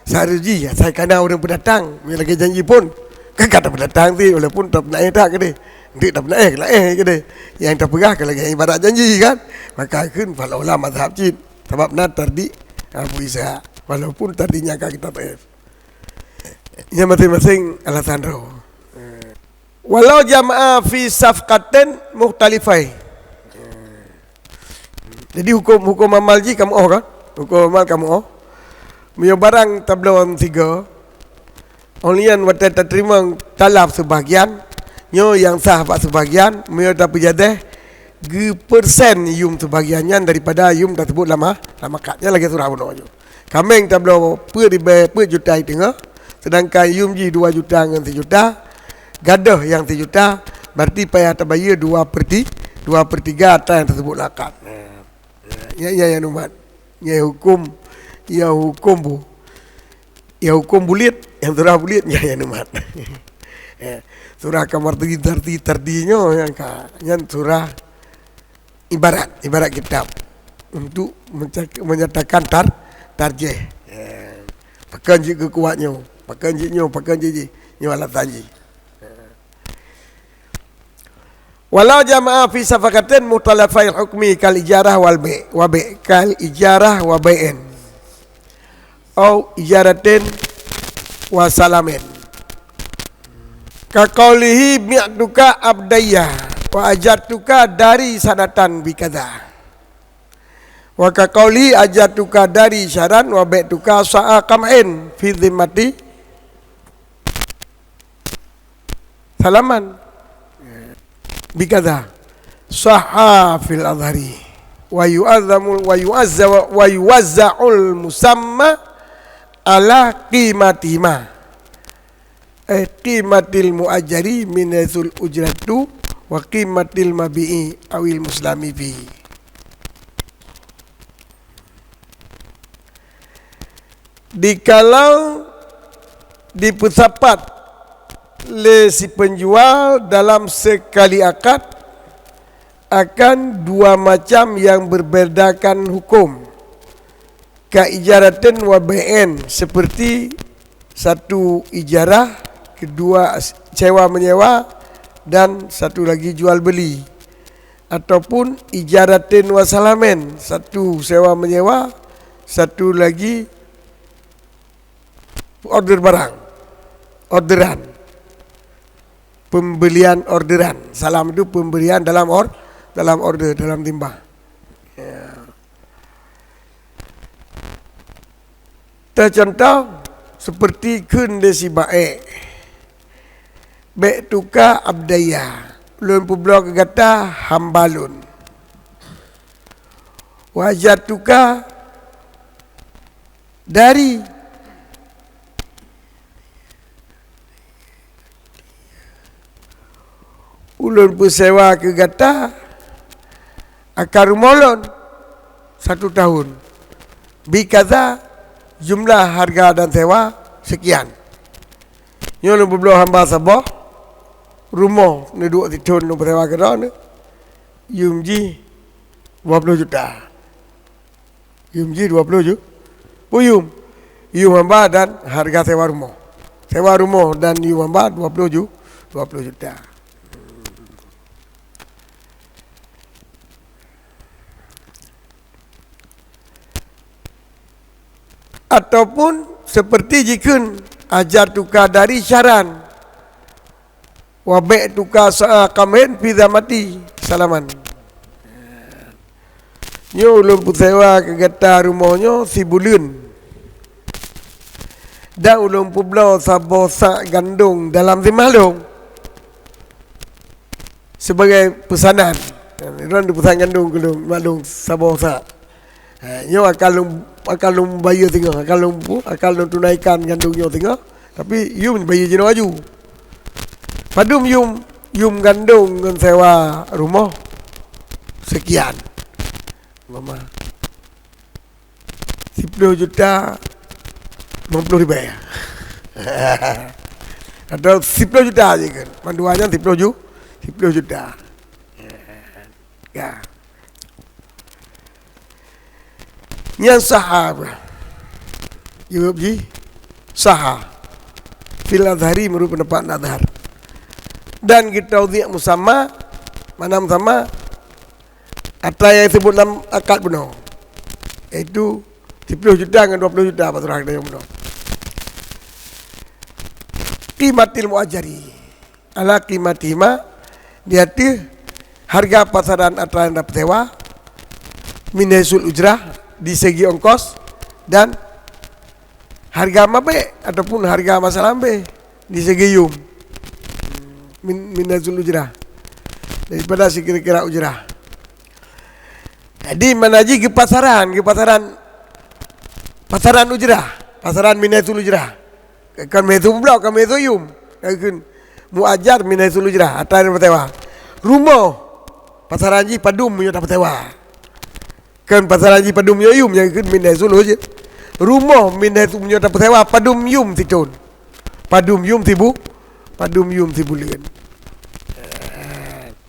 seharusjih asai kana ureuëng peudatang, meunyoe lagée janji phon, kan ka tapeudatang cit, walaupun tapeunaéh that keudeh. Nteuk tapeunaéh, laéh keudeh. Nyang tapeugah ka lagée ibarat janji kan. Maka kheun fal aula mazhab cit. Sabab na tardi Abu Ishaq. Walaupun tardi nyan ka kita taéh. Nyan maséng-maséng alasan droe. Walau jama'a fi safqatin mukhtalifai. Jadi huköm, huköm amal jih kamoe kan? Huköm amal kamoe. Meunyoe barang tabloe sigoe, oh lheueh nyan watée tateurimong talaf seubahgian, nyoe nyang sah bak seubahgian, meunyoe tapeujadeh geupeursen yum seubahgian nyan daripada yum taseubut lam, lam akad. Nyan lagée surah bunoe nyoe. Kaméng tabloe peuet ribée, peuet juta i teungoh, seudangkan yum jih dua juta ngon sijuta, gadôh nyang sijuta, berarti payah tabayeue dua perti-, dua pertiga atra nyang taseubut lam akad. Nyan, nyan, nyan umat. Nyan huköm, nyan huköm bu-, nyan huköm buleuen, nyang surah buleuen, nyan, nyan umat. Ya, surah kamar tadi, tadi, tadi nyoe nyang ka, nyan surah ibarat, ibarat kitab untuk menca-, menyatakan tar-, tarjih. Ya. Pakon jih keu kuat nyoe, pakon jih nyoe, pakon jih jih, nyoe alasan jih. Walau jama'a fi safaqatin mukhtalafai hukmi kal ijarah wal bai', wa bai', kal ijarah wa bai'in. Au ijaratin wa salamin. Ka qaulihi bi'tuka abdayya wa ajartuka dari sanatan bi kadza. Wa ka qaulihi ajartuka dari syaran wa bi'tuka sa'a qamhin fi dhimmati salaman. Bi kadza. Sahha fil azhari. Wa yu'azzamu, wa yu'azza, wa yuwazza'ul musamma ala qimatihima. Ai qimatil muajjari min haitsul ujratu wa qimatil mabi'i awil muslami fihi. Dikalau dipeusapat lé si peunjual dalam seukali akad akan dua macam nyang beurbedakan huköm, ka ijaratin wa bai'in, seperti satu ijarah, kedua sewa menyewa, dan satu lagi jual beli. Ataupun ijaratin wa salamin, satu sewa menyewa, satu lagi order barang, orderan, pembelian orderan. Salam itu pemberian dalam or-, dalam order, dalam timba. Ya. Teucontoh, seperti kheun lé si baék, "Bék tuka abdaya, lôn peubloe keu gata hamba lôn. Wa ajartuka dari, ulôn peusewa keu gata akan rumoh lôn satu tahun. Bi kadza, jumlah harga dan sewa sekian." Nyoe lôn peubloe hamba saboh rumoh neuduek sithon lôn peusewa keudroe nyoe. Yum jih dua ploh juta. Yum jih dua ploh ju-, peue yum? Yum hamba dan hareuga sewa rumoh. Sewa rumoh dan yum hamba dua ploh ju-, dua ploh juta. Ataupun seperti jikheun ajar tuka dari syaran, wa bek tuka sa'a kamhen fi zamati salaman. Nyoe ulôn peusewa keu gata rumoh nyoe sibuleuen, dan ulôn peubloe saboh sak gandong dalam zimah lôn sibagai peusanan. Droeneuh peusan gandong keu lôn, mak lôn saboh sak. Ha, nyoe akan lôn, akan lôn bayeue singoh, akan lôn pu-, akan lôn tunaikan gandong nyoe singoh, tapi yum bayeue jinoe aju. Padum yum, yum gandong ngon sewa rumoh? Sekian. Mama. Siploh juta limong ploh ribèe. Atau siploh juta je kan. Mandua nyan siploh ju-, siploh juta. Ya. Nyan saha apa? Jaweueb jih saha. Fil azhari, meunurot peundapat azhar. Dan geutauziek musamma, mana musamma? Atra nyang disebut lam akad bunoe, yaitu siploh juta ngon dua ploh juta, Pak Surah, atra nyang bunoe. Qimatil muajari ala qimatihima, di ateueh harga pasaran atra nyang tapeusewa, min haitsul ujrah, di segi ongkos, dan harga mabek ataupun harga masalah ambeh, di segi yum, min, min haitsul ujrah, daripada sikira-kira ujrah. Jadi, mana jih geupasaran, geupasaran, pasaran ujrah, pasaran min haitsul ujrah. Kon min haitsu bloe, kon min haitsu yum. Nyang kheun muajar min haitsul ujrah, atra nyang tapeusewa. Rumoh, pasaran jih padum meunyoe tapeusewa. Kon pasaran jih padum meunyoe yum, nyang kheun min haitsul uj-, rumoh min haitsu meunyoe tapeusewa padum yum sithon. Padum yum sibu-, padum yum sibuleuen.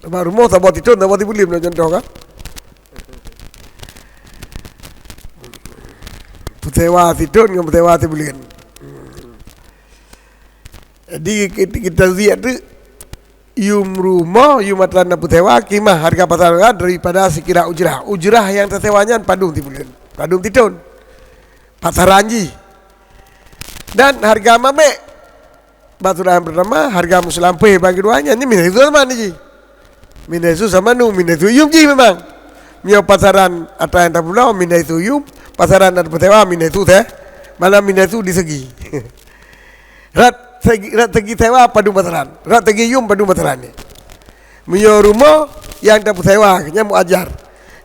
Bak rumoh saboh sithon, saboh sibuleuen, contoh kan. Peusewa sithon ngon peusewa sibuleuen. Jadi, kita, kita lihat tu, yum rumoh, yum atra nyang tapeusewa, qimah, harga pasaran daripada sikira ujrah. Ujrah nyang tasewa nyan padum sibuleuen, padum sithon. Pasaran jih. Dan harga mabek. Bak surah nyang pertama, harga meuseulampéh, bak keudua nyan, nyan min haitsu sama jih. Min haitsu samanu, min haitsu yum jih memang. Meunyoe pasaran atra nyang tapubloe, min haitsu yum, pasaran atra tapeusewa, min haitsu se-, mana min haitsu di segi. Rot segi, rot segi sewa padum pasaran, rot segi yum padum pasaran. Meunyoe rumoh nyang tapeusewa, nyan muajar.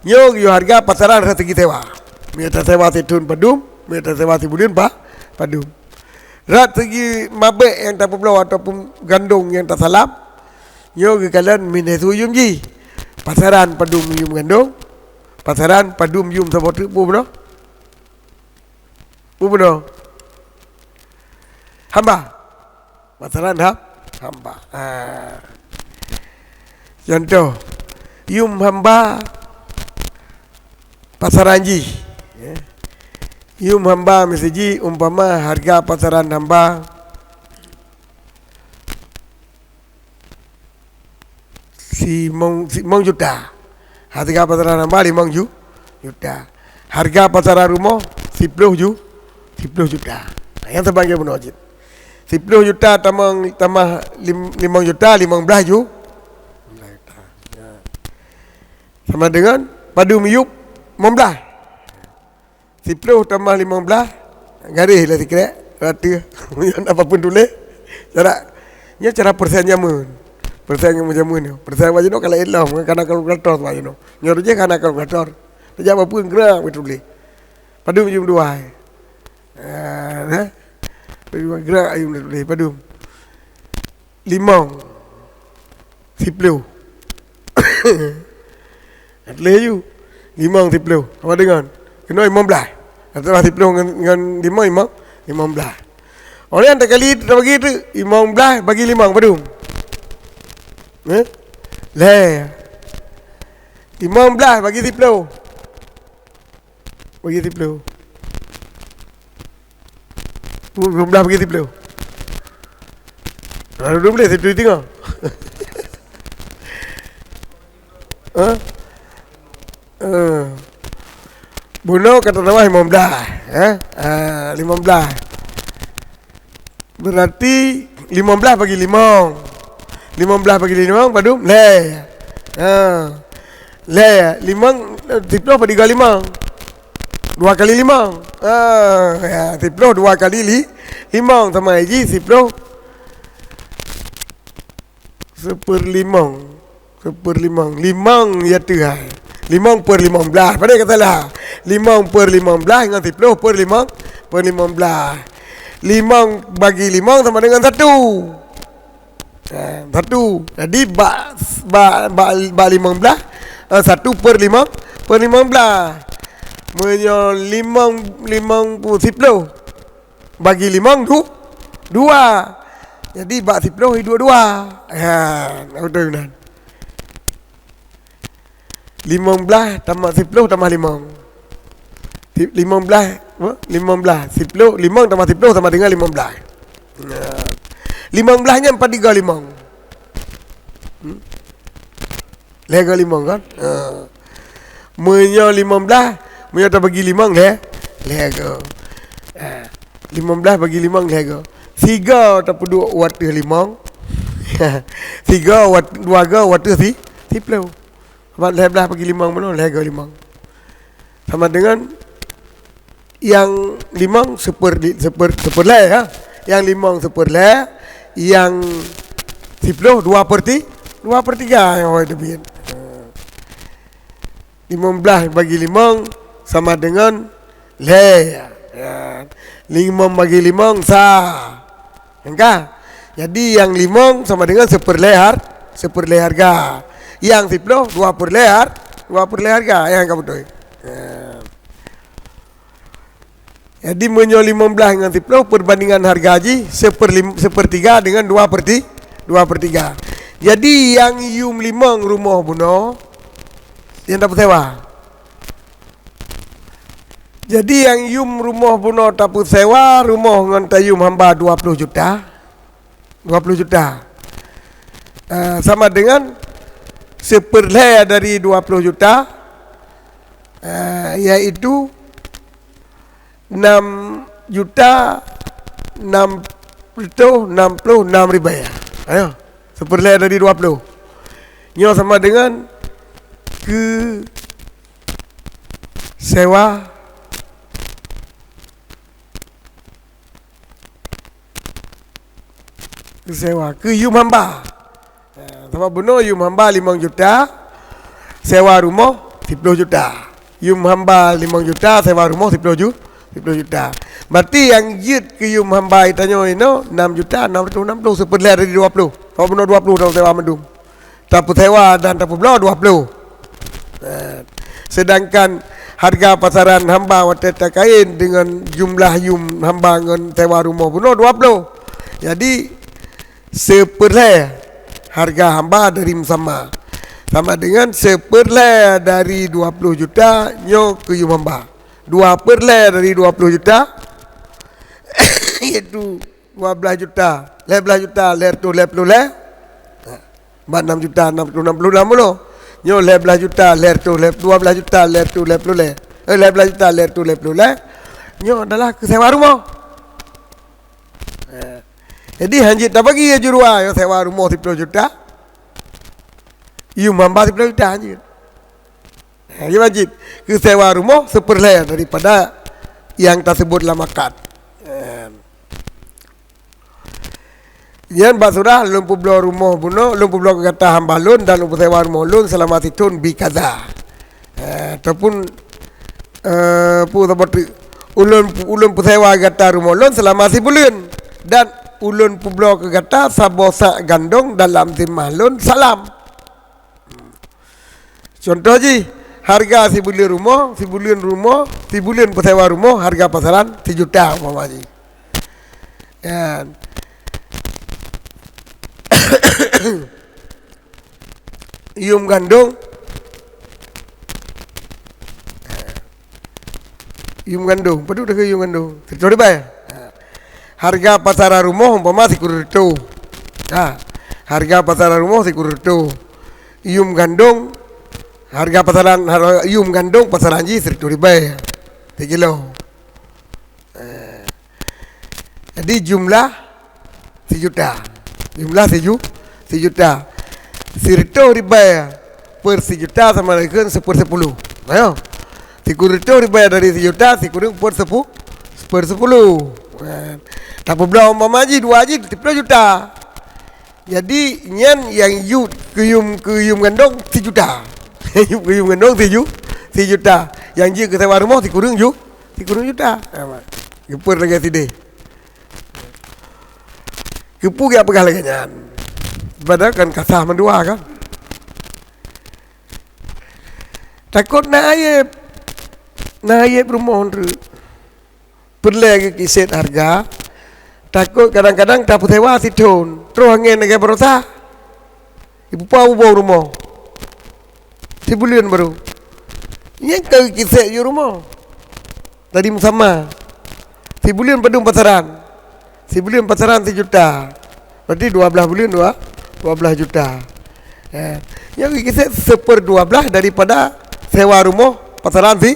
Nyoe geuyue harga pasaran rot segi sewa. Meunyoe tasewa sithon padum, meunyoe tasewa sibuleuen pa-, padum. Rot segi mabek nyang tapubloe ataupun gandong nyang tasalam, nyoe geukalon min haitsu yum jih. Pasaran padum yum gandong, pasaran padum yum saboh teuk, peue bunoe? Peue bunoe? Hamba. Pasaran ha-, hamba. Ha. Contoh, yum hamba pasaran jih. Ya. Yum hamba miseujih umpama harga pasaran hamba simong, simong juta. Harga pasaran hamba limong ju-, juta. Harga pasaran rumoh siploh ju-, siploh juta. Nah, nyan saban bunoe cit. Siploh juta tamong, tamah lim-, limong juta, limong blaih ju-, sama dengan padum yum limong blaih. Siploh tamah limong blaih, garéh lah sikrek, rata. Nyan apapun tuléh. Cara, nyan cara persen jameun. Persen jameun, jameun nyoe. Persen bak jinoe ka laén lom, ka na kalkulator bak jinoe. Nyoe rot jih ka na kalkulator. Tajak bak peue geura beutuléh. Padum yum dua. Ah, nah. Geura yum tuléh, padum. Limong siploh. Tuléh aju. Limong siploh. Sama dengan. Keunoe limong blaih. Atawa siploh ngon, ngon limong, limong, limong blaih. Oleh nyang takali tabagi tu, limong blaih bagi limong padum? Eh? Lhèe. Limong blaih bagi siploh. Bagi siploh. Limong blaih bagi siploh. Lalu dua belas situ tinggal. Ha? Eh. Bunoe ka tatambah limong blaih, eh? Ah, limong blaih. Berarti limong blaih bagi limong. Limong blaih bagi limong padum? Lhèe. Ha. Lhèe, limong, eh, siploh padum limong? Dua kali limong. Ha, ya, siploh dua kali li-, limong sama jih siploh seperlimong. Seperlimong. Limong ya Tuhan. Limong per limong blaih. Padahai kata lah. Limong per limong blaih ngon siploh per limong, per limong blaih. Limong bagi limong sama dengan satu. Ha, satu. Jadi bak, bak, bak, bak limong blaih, ha, satu per limong, per limong blaih. Meunyoe limong, limong pu-, siploh bagi limong du-, dua. Jadi bak siploh iduek dua. Ha, beutôi nan. Limong blaih tambah siploh tambah limong. Si-, limong blaih, apa? Limong blaih. Siploh, limong tambah siploh sama dengan limong blaih. Nah. Limong blaih nyan padum limong? Hmm? Lhèe go limong kan? Ha. Meunyoe limong blaih, meunyoe tabagi limong, lhèe, lhèe go. Ha. Limong blaih bagi limong, lhèe go. Sigo tapeuduek u ateueh limong. Sigo u at-, dua go u ateueh si-, siploh. Sabab lhèe blaih bagi limong bunoe, lhèe go limong. Sama dengan nyang limong seper-, seper-, seperlhèe, ha. Nyang limong seperlhèe, nyang siploh dua per ti-, dua per tiga nyang awai teubiet. Limong blaih bagi limong sama dengan lhèe. Ya. Limong bagi limong sa. Nyang ka? Jadi nyang limong sama dengan seperlhèe har-, seperlhèe harga. Nyang siploh dua perlhèe har-, dua perlhèe harga. Nyang ka beutôi. Ya. Jadi meunyoe limong blaih ngon siploh, perbandingan harga jih seperlim-, sepertiga dengan dua perti-, dua pertiga. Jadi nyang yum limong rumoh bunoe nyang tapeusewa. Jadi nyang yum rumoh bunoe tapeusewa rumoh ngon tayum hamba dua ploh juta. Dua ploh juta. Eh, sama dengan seperlhèe dari dua ploh juta, eh, yaitu enam juta enam ratus enam puluh enam ribèe. Ayo, seperlhèe dari dua ploh. Nyoe sama dengan keu sewa, keu sewa, keu yum hamba. Ha, sabab bunoe yum hamba limong juta, sewa rumoh siploh juta. Yum hamba limong juta, sewa rumoh siploh ju-, siploh juta. Berarti nyang jeuet keu yum hamba geutanyoe inoe enam juta enam ratus enam puluh, seperlhèe dari dua ploh. Sabab bunoe dua ploh tasewa mandum. Tapeusewa dan tapeubloe dua ploh. Ha, sedangkan harga pasaran hamba watèe takaén deungon jumlah yum hamba ngon sewa rumoh bunoe dua ploh. Jadi, seperlhèe harga hamba dari meusamma. Sama dengan seperlhèe dari dua ploh juta nyoe keu yum hamba. Dua perlhèe dari dua ploh juta, yaitu dua blaih juta, lhèe blaih juta lhèe reutôh lhèe ploh lhèe. Bak enam juta enam ratus enam puluh enam bunoe. Nyoe lhèe blaih juta lhèe reutôh lhèe, dua blaih juta lhèe reutôh lhèe ploh lhèe. Eh, lhèe blaih juta lhèe reutôh lhèe ploh lhèe. Nyoe adalah keu sewa rumoh. Eh, jadi hanjeuet tabagi laju dua, nyang sewa rumoh siploh juta, yum hamba siploh juta hanjeuet. Eh, jadi hanjeuet keu sewa rumoh seperlhèe daripada nyang taseubut lam akad. Eh. Nyan bak surah, lôn peubloe rumoh bunoe, lôn peubloe keu gata hamba lôn dan lôn peusewa rumoh lôn seulama sithon bi kaza. Eh, ataupun, eh, peue saboh teuk, ulôn, ulôn peusewa gata rumoh lôn seulama sibuleuen dan ulôn peubloe keu gata saboh sak gandong dalam zimah lôn salam. Contoh jih, harga sibuleuen rumoh, sibuleuen rumoh, sibuleuen peusewa rumoh, harga pasaran sijuta umpama jih. Kan? Yum gandong. Yum gandong. Padum dah yum gandong. Sireutôh ribèe. Ha. Hareuga pasaran rumoh umpama sikureueng reutôh. Ha. Hareuga pasaran rumoh sikureueng reutôh. Yum gandong, hareuga pasaran, har-, yum gandong pasaran jih sireutôh ribèe. Sikilo. Eh, jadi jumlah sijuta. Jumlah siju-, sijuta. Sireutôh ribèe per sijuta sama deungon seupersepuluh. Ayo. Sikureueng reutôh ribèe dari sijuta, sikureueng per sepu-, per sepuluh. Eh, tapeubloe umpama jih dua jih, siplôh juta. Jadi, nyan nyang yum keu yum, keu yum gandong sijuta. Yum keu yum gandong siju-, sijuta. Nyang jeuet keu sewa rumoh sikureueng ju-, sikureueng juta. Ha, geupeu lagèe sideh. Keupeue geupeugah lagèe nyan? Padahai kan ka sah mandua kan? Takot na ayeb. Na ayeb rumoh treuk. Peureulèe geukisét hareuga, takot kadang-kadang tapeusewa sithon, troh angèn lagèe baroesa. Ipupa ubông rumoh. Sibuleuen baru. Nyang ka geukisét yue rumoh. Tadi meusamma. Sibuleuen padum pasaran? Sibuleuen pasaran sijuta. Berarti dua blaih buleuen dua, dua blaih juta. Eh, nyang geukisét seuperdua blaih daripada sewa rumoh pasaran si,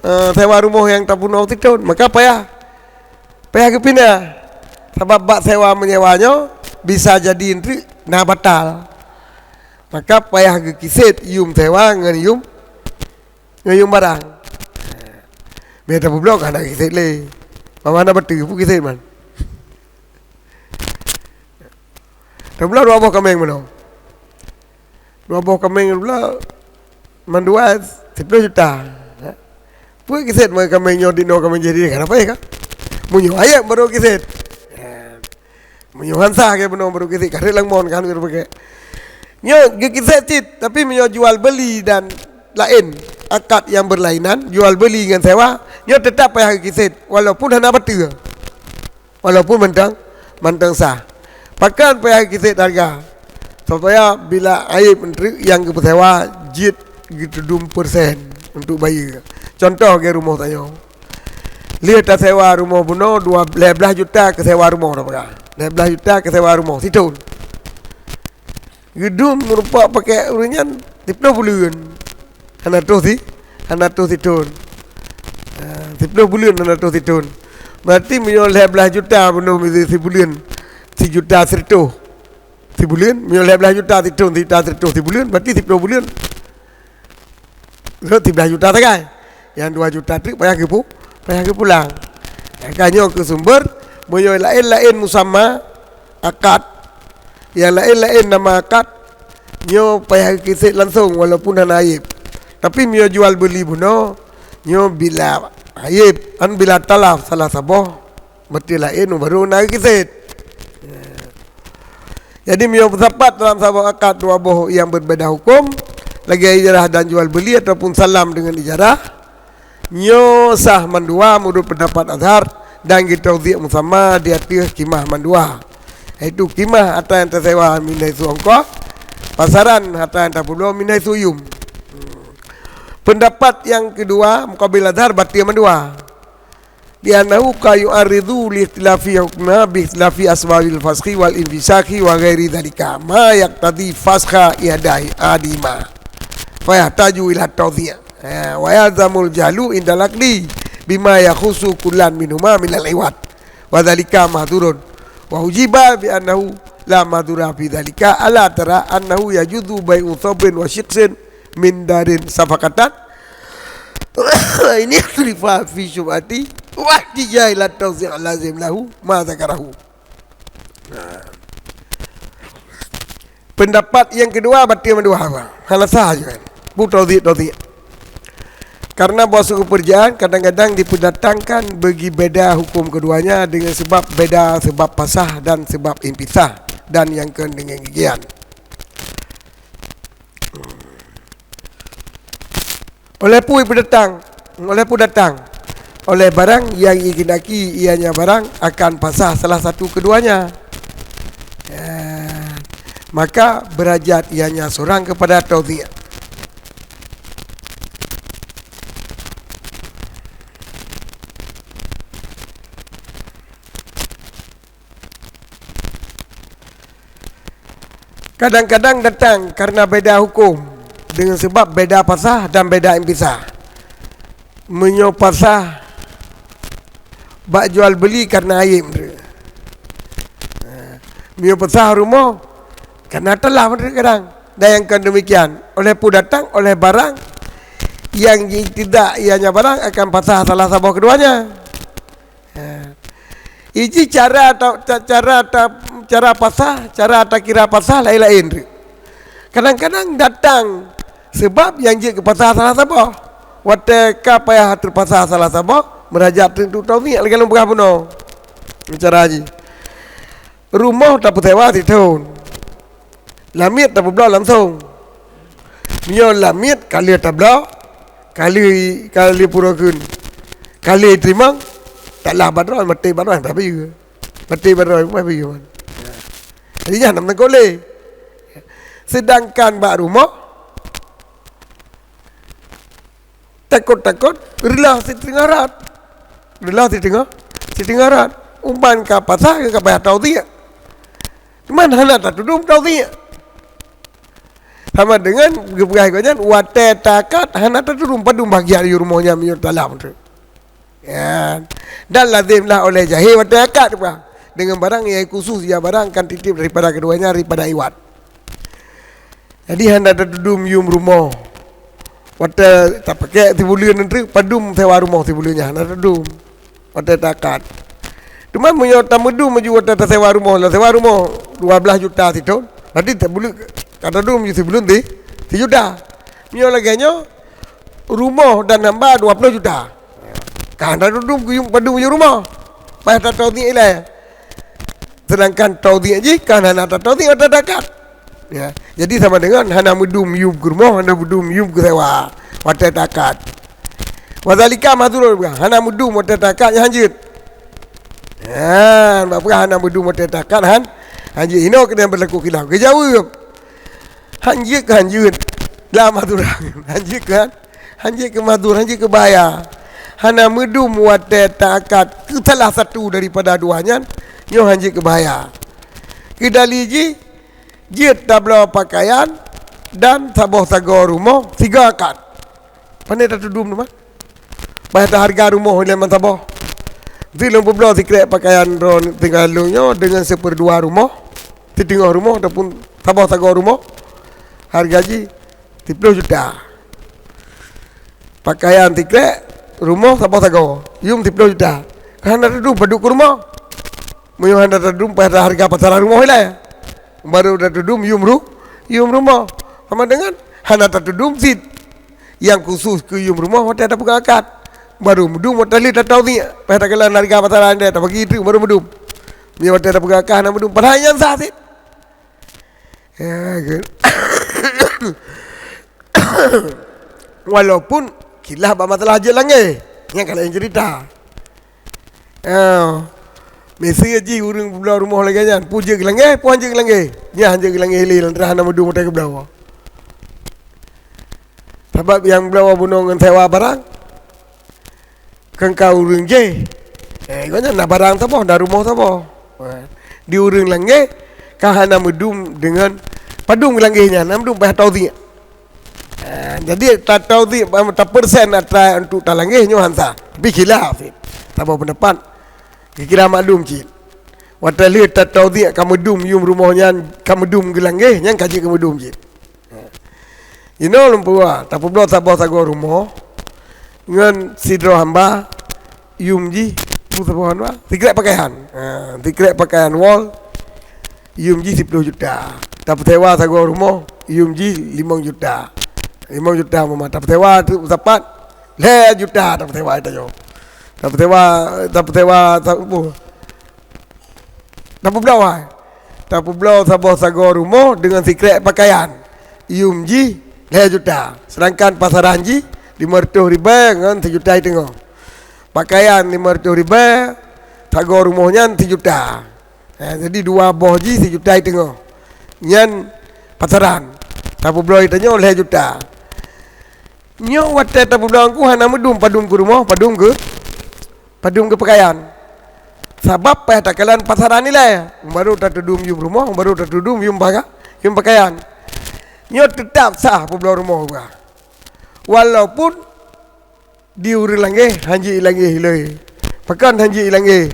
eh, sewa rumoh nyang tapunoh sithon. Maka payah, payah geupinah. Sabab bak sewa meunyewa nyoe bisa jadi treuk na batal. Maka payah geukisét yum sewa ngon yum Ngon yum barang. Biasa tapeubloe ka hana kisét lé. Mama hana bateu, peue kisét man. Tapeubloe dua boh kaméng bunoe. Dua boh kaméng tapeubloe mandua siplôh juta. Peue kisét man kaméng nyoe dinoe kaméng jih, hana payah ka? Meunyoe ayeb baru kisét. Meunyoe han sah lagèe bunoe baru kisét, ka rhot lam mon kan, baru pakai. Nyoe geukisét cit, tapi meunyoe jual beli dan laén, akad nyang berlainan, jual beli ngon sewa, nyoe teutap payah geukisét, walaupun hana bateu. Walaupun mantong, mantong sah. Pakon payah geukisét hareuga? Supaya bila ayeb treuk nyang geupeusewa jeuet geuteudum persen untuk bayeue. Contoh lagèe rumoh tanyoe. Lheueh tasewa rumoh bunoe dua, lhèe blaih juta keu sewa rumoh, tapeugah. Lhèe blaih juta keu sewa rumoh sithon. Geudum meurumpok pakai ureueng nyan siplôh buleuen. Hana troh si, hana troh sithon. Ha, siplôh buleuen hana troh sithon. Berarti meunyoe lhèe blaih juta bunoe sibuleuen, sijuta sireutôh sibuleuen, meunyoe lhèe blaih juta sithon, sijuta sireutôh sibuleuen, berarti siplôh buleuen. Rhot siblaih juta sagai. Nyang dua juta treuk payah geupu-, payah geupulang. Maka nyoe keuh sumber, meunyoe laén-laén musamma akad, nyang laén-laén nama akad, nyoe payah geukisét langsong walaupun hana ayeb. Tapi meunyoe jual beuli bunoe, nyoe bila ayeb, an bila talaf salah saboh, Beutôi laén baru na geukisét. Jadi, meunyoe meusapat dalam saboh akad dua boh nyang beubeda huköm, lagée ijarah dan jual beuli ataupun salam deungon ijarah, nyoe sah mandua meunurot peundapat Azhar dan geutauziek meusamma di ateueh khimah mandua, yaitu khimah atra nyang teusewa min haitsu ongkoh, pasaran atra nyang tapeubloe min haitsu yum. Peundapat nyang keudua, mukabil Azhar, bateue mandua. Li'annahu qad yu'aridu li ikhtilafi hukmiha bi ikhtilafi asbabil fasakhi wal infisakhi wa ghairi dzalika, ma yaqtadi faskha ihda ahadihima, fa yahtaju ila tawdhi'. Ha, wa yalzamul jahlu indal aqdi bima yakhussu kullan minhuma minal iwad, wa dzalika mahdhurun. Wa ujiba bi annahu la mahdhura fi dzalika, ala tara annahu yajuzu bai'u thawbin wa shikhsin min darin safaqatan, ini ikhtilafa fi syubhati wa ihtijaj ila tawdhi' lazim lahu ma dzakarahu. Nah. Peundapat nyang keudua bateue mandua, hana sah juga. Bu tawdhi', tawdhi'. Karena bahwa suku pekerjaan kadang-kadang dipeudatangkan bagi beda hukum keduanya dengan sebab beda, sebab fasakh dan sebab infisakh dan nyang keu deungon gigian. Oleh peue peudatang, oleh peue datang? oleh barang yang dikehendaki ianya barang akan pasah salah satu keduanya. Ya. Maka berajat ianya seorang kepada tauziah. Kadang-kadang datang karena beda hukum, dengan sebab beda pasah dan beda impisah. Meunyoe pasah bak jual beli karena aib, meunyoe pasah rumoh karena telah kadang. Dan yang kan demikian, oleh pun datang oleh barang yang tidak ianya barang akan pasah salah saboh keduanya. Ha. Iji cara ta-, ta-, cara ta-, cara pasah, cara takira pasah laén-laén tu. Kadang-kadang datang sebab nyang jeuet keu pasah salah saboh. Watée ka payah teupasah salah saboh, meurajat teuntu tauziah lagée lôn peugah bunoe. Cara jih. Rumoh tapeusewa sithon. Lamiet tapeubloe langsong. Meunyoe lamiet ka lheueh tabloe, ka lheueh, ka lheueh pura kheun, ka lheueh teurimong, taklah baroe, maté baroe, bah bayeue. Maté baroe, bah bayeue. Jadi nyan hana meuteungku lé. Sedangkan bak rumoh, takot-takot, reuloh siteungoh rot. Reuloh siteungoh, siteungoh rot. Uban ka pasah, ka payah tauziah. Cuman hana tatudum tauziah. Sama dengan geupeugah gobnyan, watée taakad hana tatudum, padum bagian yue rumoh nyan meunyoe talam tu. Ya. Dan lazimlah oleh jahé watée akad, peugah. Dengan barang nyang khusus, ya, barang kan titip daripada keduanya, daripada iwat. Jadi hana tatudum yum rumoh. Watée tapakék sibuleuen nyan teuk, padum sewa rumoh sibuleuen nyan, hana tatudum. Watée taakad. Teuma meunyoe tameudum laju watée tasewa rumoh, lah sewa rumoh dua belas juta sithon, berarti tabuleuen ka tadum sibuleuen si, sijuta. Meunyoe lagée nyoe, rumoh dan hamba dua ploh juta. Ka hana tadum keu yum padum yum rumoh. Payah tatauziah ilée. Sedangkan tauziah jih kan hana tatauziah watée taakad. Ya. Jadi sama dengan hana meudum yum keu rumoh, hana meudum yum keu sewa watée taakad. Wa dzalika mahdzurun, hana meudum watée taakad nyan hanjeuet. Nyan, bak peugah hana meudum watée taakad han, hanjeuet. Inoe keudeh beulaku khilaf. Geujaweueb, hanjeuet keu hanjeuet. La mahdzurun. Hanjeuet keu han, hanjeuet keu mahdzur, hanjeuet keu bahaya. Hana meudum watée taakad keu salah satu daripada dua nyan, nyoe hanjeuet keu bahaya. Keu dali jih, jeuet tabloe pakaian dan saboh sagoe rumoh sigoe akad. Pane tatudum teuma? Bah taharga rumoh lé meusaboh. Di lôn peubloe sikrék pakaian droe tinggai lôn nyoe deungon seupeurdua rumoh, siteungoh rumoh ataupun saboh sagoe rumoh, harga jih siploh juta. Pakaian sikrék, rumoh saboh sagoe, yum siploh juta. Kan hana tadum padum keu rumoh. Meunyoe hana tadum pada hareuga pasaran rumoh ilée, baru tatudum yum ru-, yum rumoh. Sama dengan hana tatudum sit nyang khusus keu yum rumoh watée tapeugah akad. Baru meudum watée lheueh tatauziah, payah takalon hareuga pasaran deh, tabagi teuk baru meudum. Meunyoe watée tapeugah akad hana meudum, padahai nyan sah sit. Ya, kan? Walaupun khilaf bak masalah hanjeuet langée, nyan ka laén ceurita. Ya. Miseue jih ureuëng peubloe rumoh lagée nyan, peue jeuet keu langée, peue hanjeuet keu langée. Nyan hanjeuet keu langée lé, lantaran hana meudum watée geubloe. Sabab nyang bloe bunoe ngon sewa barang, kan ka ureuëng jéh. Eh, gobnyan na barang saboh, na rumoh saboh. Eh, di ureuëng langée ka hana meudum deungon padum langée nyan, hana meudum payah tauziah. Eh, jadi tatauziah, em, tapeursen atra untuk talangée nyoe han sah. Tapi khilaf, saboh peundapat, kira-kira maklum cit. Watée lheueh tatauziah ka meudum yum rumoh nyan, ka meudum geulangée, nyan ka jeuet keu meudum cit. Inoe lôn peugah, tapeubloe saboh sagoe rumoh ngon sidroe hamba, yum jih, peue saboh hamba, sikrék pakaian. Ha, sikrék pakaian wol, yum jih siploh juta. Tapeusewa sagoe rumoh, yum jih limong juta. Limong juta mama, tapeusewa teuk sapat, lhée juta tapeusewa tanyoe. Tapeusewa, tapeusewa sa-, peue? Tapeubloe hai. Tapeubloe saboh sagoe rumoh deungon sikrék pakaian. Yum jih lhée juta. Sedangkan pasaran jih limong reutôh ribée ngon sijuta siteungoh. Pakaian lima ratus ribèe, sagoe rumoh nyan sijuta. Ha, jadi dua boh jih sijuta i teungoh. Nyan pasaran. Tapeubloe tanyoe lhèe juta. Nyoe watèe tapeubloe Teungku hana meudum, padum keu rumoh, padum keu, padum keu pakaian. Sabab payah takalon pasaran ilèe. Baru tatudum yum rumoh, baru tatudum yum paka-, yum pakaian. Nyoe teutab sah peubloe rumoh juga. Walaupun di ureueng langèh, han jeuet ilangèh lé. Pakon han jeuet ilangèh?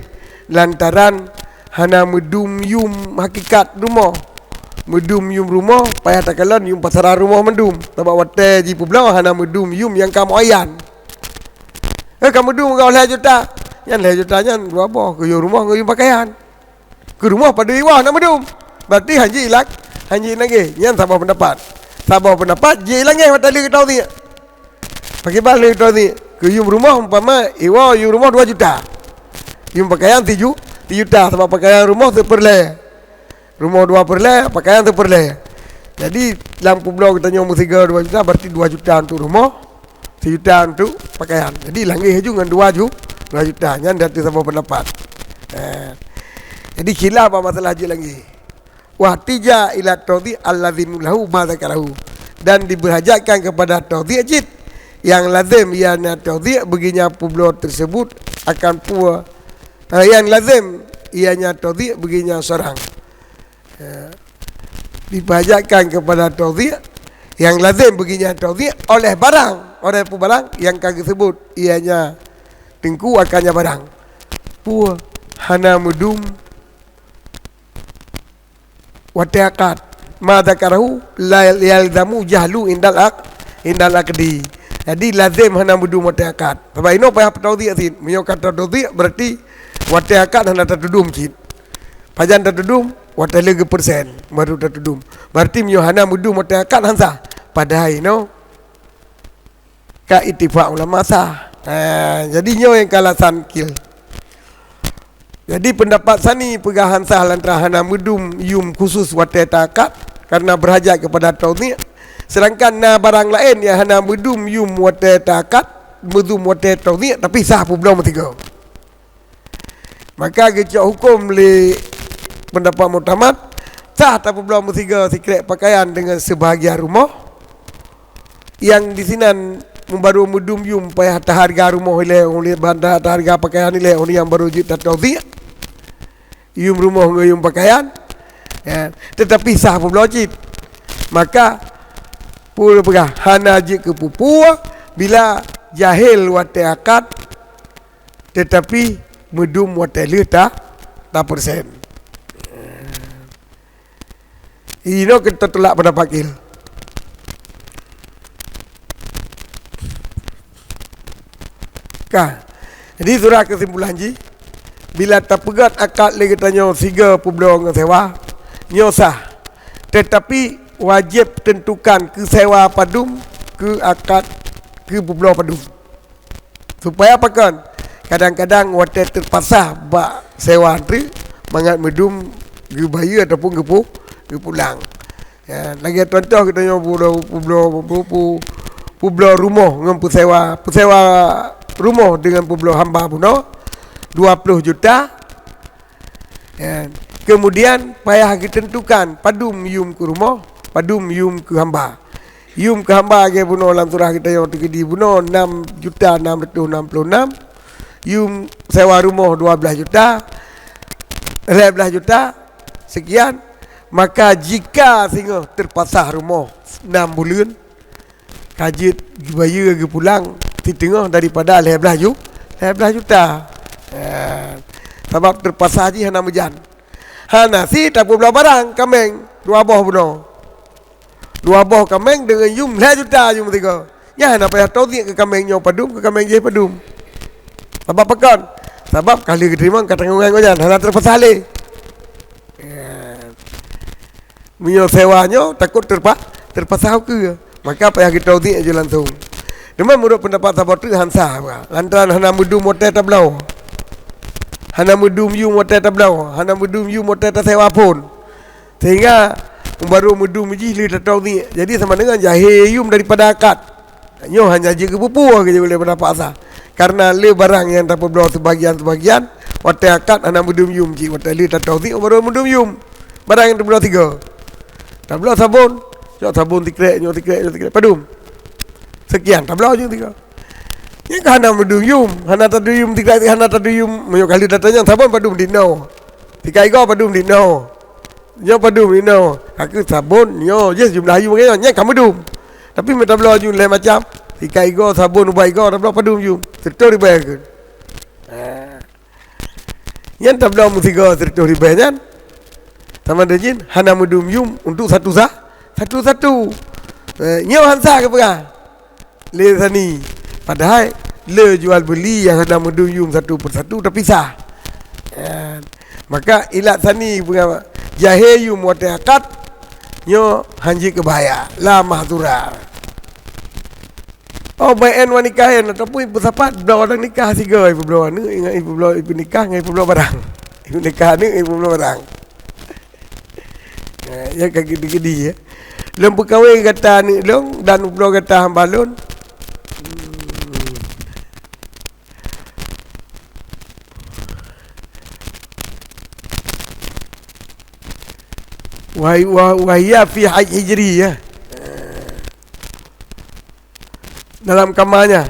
Lantaran hana meudum yum hakikat rumoh. Meudum yum rumoh, payah takalon yum pasaran rumoh mandum. Sabab watèe jipeubloe hana meudum yum nyang ka muayyan. Eh, ka meudum goh lhèe juta. Nyan lhèe juta nyan dua boh, keu yum rumoh ngon yum pakaian. Keu rumoh padum iwoe hana meudum. Berarti han jeuet ilak-, han jeuet ilangèh. Nyan saboh peundapat. Saboh peundapat jeuet ilangèh watèe lheueh geutauziek. Pakriban lheueh geutauziek? Keu yum rumoh umpama iwoe yum rumoh dua juta. Yum pakaian siju-, sijuta, sabab pakaian rumoh seupeurlèe. Rumoh dua peurlèe, pakaian seupeurlèe. Jadi lam peubloe geutanyoe meusigoe dua juta, berarti dua juta untuk rumoh, sijuta untuk pakaian. Jadi langèh ju ngon dua ju-, dua juta. Nyan di ateueh saboh peundapat. Eh. Jadi khilaf bak masalah jeuet langèh. Wahtija ila tauziek allazimu lahu ma dzakarahu. Dan diberhajatkan kepada tauziek cit. Yang lazim ianya tauziek bagi nyang peubloe tersebut akan peue, eh, yang lazim ianya tauziek bagi nyang seurang. Ya. Diberhajatkan kepada tauziek yang lazim bagi nyang tauziek oleh barang, oleh peue barang nyang ka geuseubut, ianya Teungku akan nyang barang. Peue hana meudum watèe akad. Ma dzakarahu la yalzamu jahlu indal ak-, indal aqdi. Jadi lazim hana meudum watèe akad. Sabab inoe payah peutauziek cit. Meunyoe ka tatauziek berarti watèe akad hana tatudum cit. Pajan tatudum, watèe lheueh geupeursen baru tatudum. Berarti meunyoe hana meudum watèe akad han sah. Padahai inoe ka ittifak ulama sah. Ha, jadi nyoe nyang ka alasan kil. Jadi peundapat sani peugah han sah lantaran hana meudum yum khusus watèe taakad karena beurhajat keupada tauziek. Seudangkan na barang laén nyang hana meudum yum watèe taakad, meudum watèe tauziek tapi sah peubloe meusigoe. Maka geucok huköm lé peundapat muktamad, sah tapeubloe meusigoe sikrek pakaian deungon seubahagian rumoh nyang disinan meubaru meudum yum payah tahareuga rumoh ilèe, ulèe ban tahareuga pakaian ilèe, ureueng nyang baru jeuet tatauziek, yum rumoh ngon yum pakaian, ya, teutapi sah peubloe cit. Maka peue peugah hana jeuet keu peue-peue bila jahil watèe akad, teutapi meudum watèe lheueh ta-, tapeursen. Inoe keu tatulak peundapat kil. Ka. Jadi surah keusimpulan jih, bila tapeugöt akad lé geutanyoe sigoe peubloe ngon sewa, nyoe sah. Teutapi wajéb teuntukan keu sewa padum, keu akad keu peubloe padum. Supaya pakon? Kadang-kadang watèe teupasah bak sewa teuk mangat meudum geubayeue ataupun geupu-, geupulang. Ya, lagèe contoh geutanyoe peubloe, peubloe, peubloe, peubloe rumoh ngon peusewa, peusewa rumoh deungon peubloe hamba bunoe dua ploh juta. Ya. Keumudian payah geuteuntukan padum yum keu rumoh, padum yum keu hamba. Yum keu hamba lagèe bunoe lam surah geutanyoe teukeudi bunoe nam juta nam ratus nam ploh nam. Yum sewa rumoh dua blaih juta, lhèe blaih juta, sekian. Maka jika singoh teupasah rumoh nam buleuen, ka jeuet geubayeue geupulang siteungoh daripada lhèe blaih ju-, lhèe blaih juta. Eh, sabab teupasah jih hana meujan. Hana sit tapeubloe barang kaméng dua boh bunoe. Dua boh kaméng deungon yum lhèe juta yum sigoe. Nyan hana payah tauziek keu kaméng nyoe padum, keu kaméng jéh padum. Sabab pakon? Sabab ka lheueh geuteurimong ka tanggong ngon nyan, hana teupasah lé. Ya. Meunyoe sewa nyoe takot teupa-, teupasah ukeue, maka payah geutauziek laju langsong. Teuma meunurot peundapat saboh teuk han sah, lantaran hana meudum watèe tabloe. Hana meudum yum watèe tabloe, hana meudum yum watèe tasewa phon. Sehingga baru meudum jih lé tatauziek. Jadi sama dengan jahé yum daripada akad. Nyoe hana jeuet keu peue-peue keu jeuet lé peundapat sah. Karena le barang nyang tapeubloe seubagian-seubagian, watée akad hana meudum yum cit, watée le tatauzik baru meudum yum. Barang nyang tapeubloe sigoe. Tabloe sabon, cok sabon sikrek, nyoe sikrek, nyoe sikrek, padum. Sekian, tabloe jeuet sigoe. Nyan ka hana meudum yum, hana tadum yum sikrek, hana tadum yum, meunyoe ka le tatanyong sabon padum dinoe. Sikrek igoe padum dinoe. Nyoe padum inoe, ka keuh sabon, nyoe jih jumlah yum nyoe, nyan ka meudum. Tapi meu tabloe yum lhée macam, sikrek igoe, sabon, ubat igoe, tabloe padum yum, sireutoh ribée keuh. Ha. Nyan tabloe meusigoe sireutoh ribée nyan. Sama deungon hana meudum yum untuk satu sa-, satu-satu. Eh, nyoe han sah geupeugah lé sani. Padahai le jual beuli nyang hana meudum yum satu persatu tapi sah. Kan? Maka ilat sani peugah jahé yum watée akad nyoe han jeuet keu bahaya. La mahzura. Oh, bai en wa nikahin ataupun peusapat bloe dan nikah sigoe, ipeubloe aneuk, ingat ipeubloe, ipeunikah ngon ipeubloe barang. Ipeunikah aneuk, ipeubloe barang. Eh, ya ka gidi-gidi ya. Lôn peukawen gata aneuk lôn dan ubloe gata hamba lôn. Hmm. Wahai, wah-, wahia fi haj hijri ya. Dalam kamanya.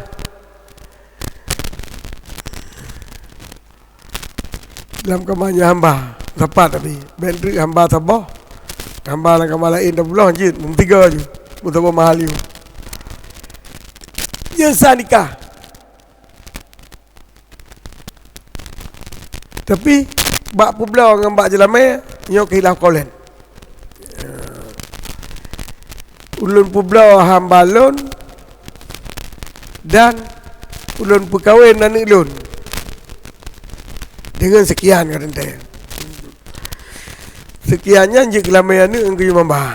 Lam kama nyan hamba sapat, tapi bèk treuk hamba saboh. Hamba lam kama laén tapeuloh jeuet, meutiga jeuet, meusaboh mahal yue. Nyan sah nikah. Tapi bak peubloe ngon bak jeulamé nyoe khilaf qaulain. Ulôn peubloe hamba lôn dan ulôn peukawen aneuk lôn deungon seukian ka teuntèe. Seukian nyan jeuet keu lamé aneuk ngon geuyue mamba.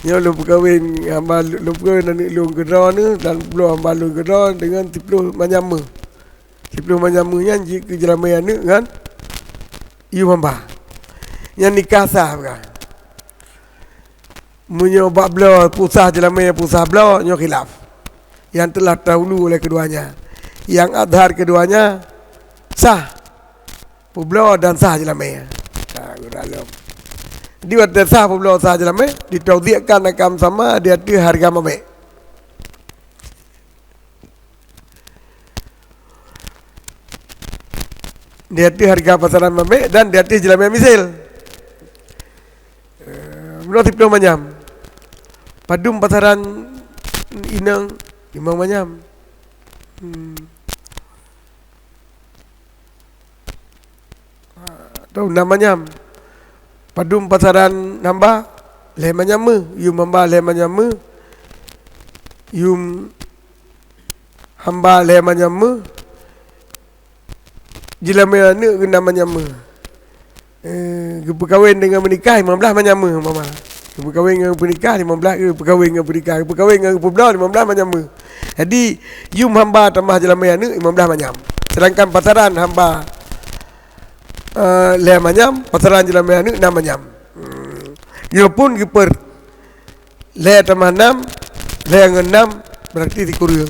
Nyoe lôn peukawen hamba, lôn peukawen aneuk lôn keudroe neuh dan peubloe hamba lôn keudroe deungon siplôh manyam meuh. Siplôh manyam meuh nyan jeuet keu jeulamé aneuk ngon yue mamba. Nyan nikah sah peugah. Meunyoe bak bloe peue sah jeulamé peue sah bloe, nyoe khilaf. Nyang teulah terdahulu oleh keduanya. Nyang azhar keduanya sah peubloe dan sah jeulamé. Sah geudalam. Di watèe sah peubloe sah jeulamé, ditauziekkan akan sama di ateueh hareuga mabèk. Di ateueh hareuga pasaran mabèk dan di ateueh jeulamé misil. Eh, meunurot siplôh manyam. Padum pasaran inong limong manyam. Hmm. Atau nam manyam. Padum pasaran hamba lhèe manyam meuh, yum hamba lhèe manyam meuh, yum hamba lhèe manyam meuh, jeulamé aneuk keu nam manyam meuh. Eh, geupeukawen deungon meunikah limong blaih manyam meuh, umpama. Geupeukawen ngon peunikah limong blaih, geupeukawen ngon peunikah, geupeukawen ngon geupeubloe limong blaih manyam meuh. Jadi, yum hamba tamah jeulamé aneuk limong blaih manyam. Sedangkan pasaran hamba, eh, lhèe manyam, pasaran jeulamé aneuk nam manyam. Hmm. Nyoe pun geupeu Lhèe tamah nam, lhèe ngon nam, berarti sikureueng.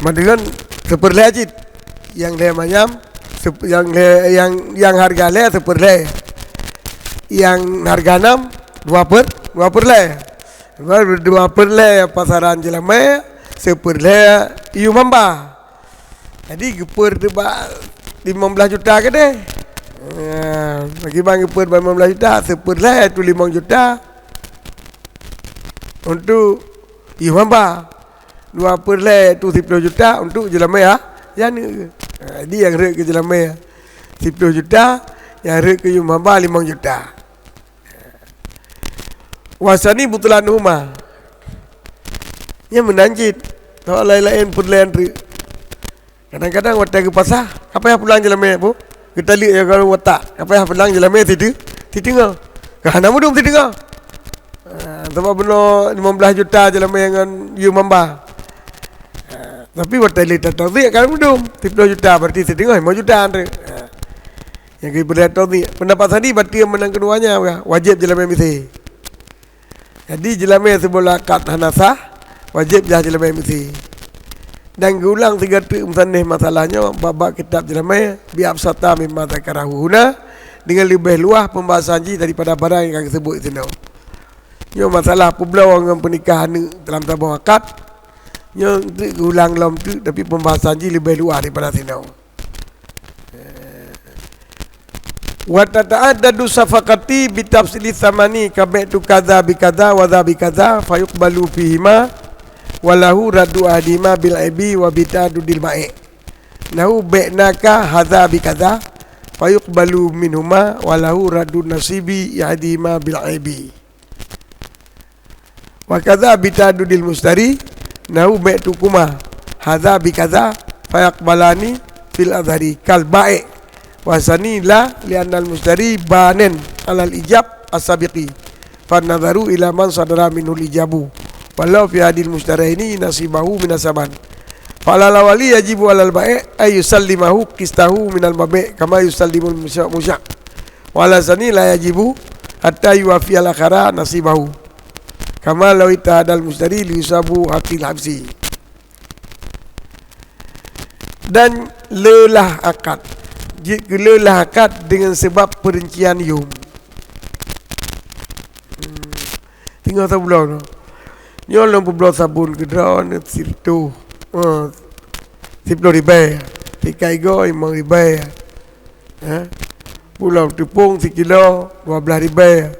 Meudeungon seupeurlhèe cit. Nyang lhèe manyam, seup-, nyang lhèe, nyang, nyang hareuga lhèe seupeurlhèe. Nyang hareuga nam, dua per-, dua peurlhèe. Dua, dua peurlhèe pasaran jeulamé, seupeurlhèe yum hamba. Jadi geupeu teuk bak limong blaih juta keudeh. Ha, pakriban geupeu bak limong blaih juta, seupeurlhèe tu limong juta untuk yum hamba. Dua peurlhèe tu siplôh juta untuk jeulamé, ha, aneuk. Ha, jadi nyang rhot keu jeulamé siplôh juta, nyang rhot keu yum hamba limong juta. Wasani butlanuhuma. Nyan meunan cit. Tawak laén-laén peurlhèe treuk. Kadang-kadang watèe geupasah, ka payah pulang jeulamé bu. Geutaleuek ya kalau watak, ka payah pulang jeulamé situ, siteungoh. Ka hana meudum siteungoh. Ah, sabab bunoe limong blaih juta jeulamé ngon yum hamba. Ah, tapi watèe lé tatauziek ka meudum, siplôh juta berarti siteungoh limong juta treuk. Ah. Nyang keu ibadat tauziek. Pendapat sandi bateue meunan keduanya, wajéb jeulamé miseue. Jadi jeulamé siboh akad hana sah, wajéb jah jeulamé miseue. Dan geuulang sigoe teuk musannif masalah nyoe bak-bak kitab Jalaimé, bi absata mimma dzakarahu huna, deungon leubeh luwah peumbahasan jih daripada barang nyang ka geuseubut sinoe. Nyoe masalah peubloe ngon peunikah aneuk dalam saboh akad. Nyoe teuk geuulang lom teuk, tapi peumbahasan jih leubeh luwah daripada sinoe. Wa tata'addadu safaqati bi tafsili tsamani ka bi'tu kadza bi kadza wa dza bi kadza, fa yuqbalu fihima wa lahu raddu ahadihima bil aibi wa bi ta'addudil bai'. Nahu bi'naka hadza bi kadza, fa yuqbalu minhuma wa lahu raddu nasibi ahadihima bil aibi. Wa kadza bi ta'addudil mustari, nahu bi'tukuma hadza bi kadza, fayaqbalani fil azhari kal bai', wa sani la, li annal mustari banin alal ijab as-sabiqi, fan nazaru ila man sadara minhul ijabu, walau fi ahadil mustaraini nasibahu minas saman. Fal awwali yajibu alal bai' ay yusallimahu qistahu minal mabi' kama yusallimul musya', musya'. Wa ala sani la yajibu hatta yuwafiyal akhara nasibahu. Kama law ittahadal mustari li yusabu haqqil habsi. Dan leulah akad. Jeuet keu leulah akad deungon seubab peurincian yum. Hmm. Singoh sabloe nyoe. Nyoe lôn peubloe sabon keudroe nyoe sireutôh. Eh, siplôh ribèe. Sikat igoe limong ribèe. Eh? Pulang teupông sikilo dua blaih ribèe.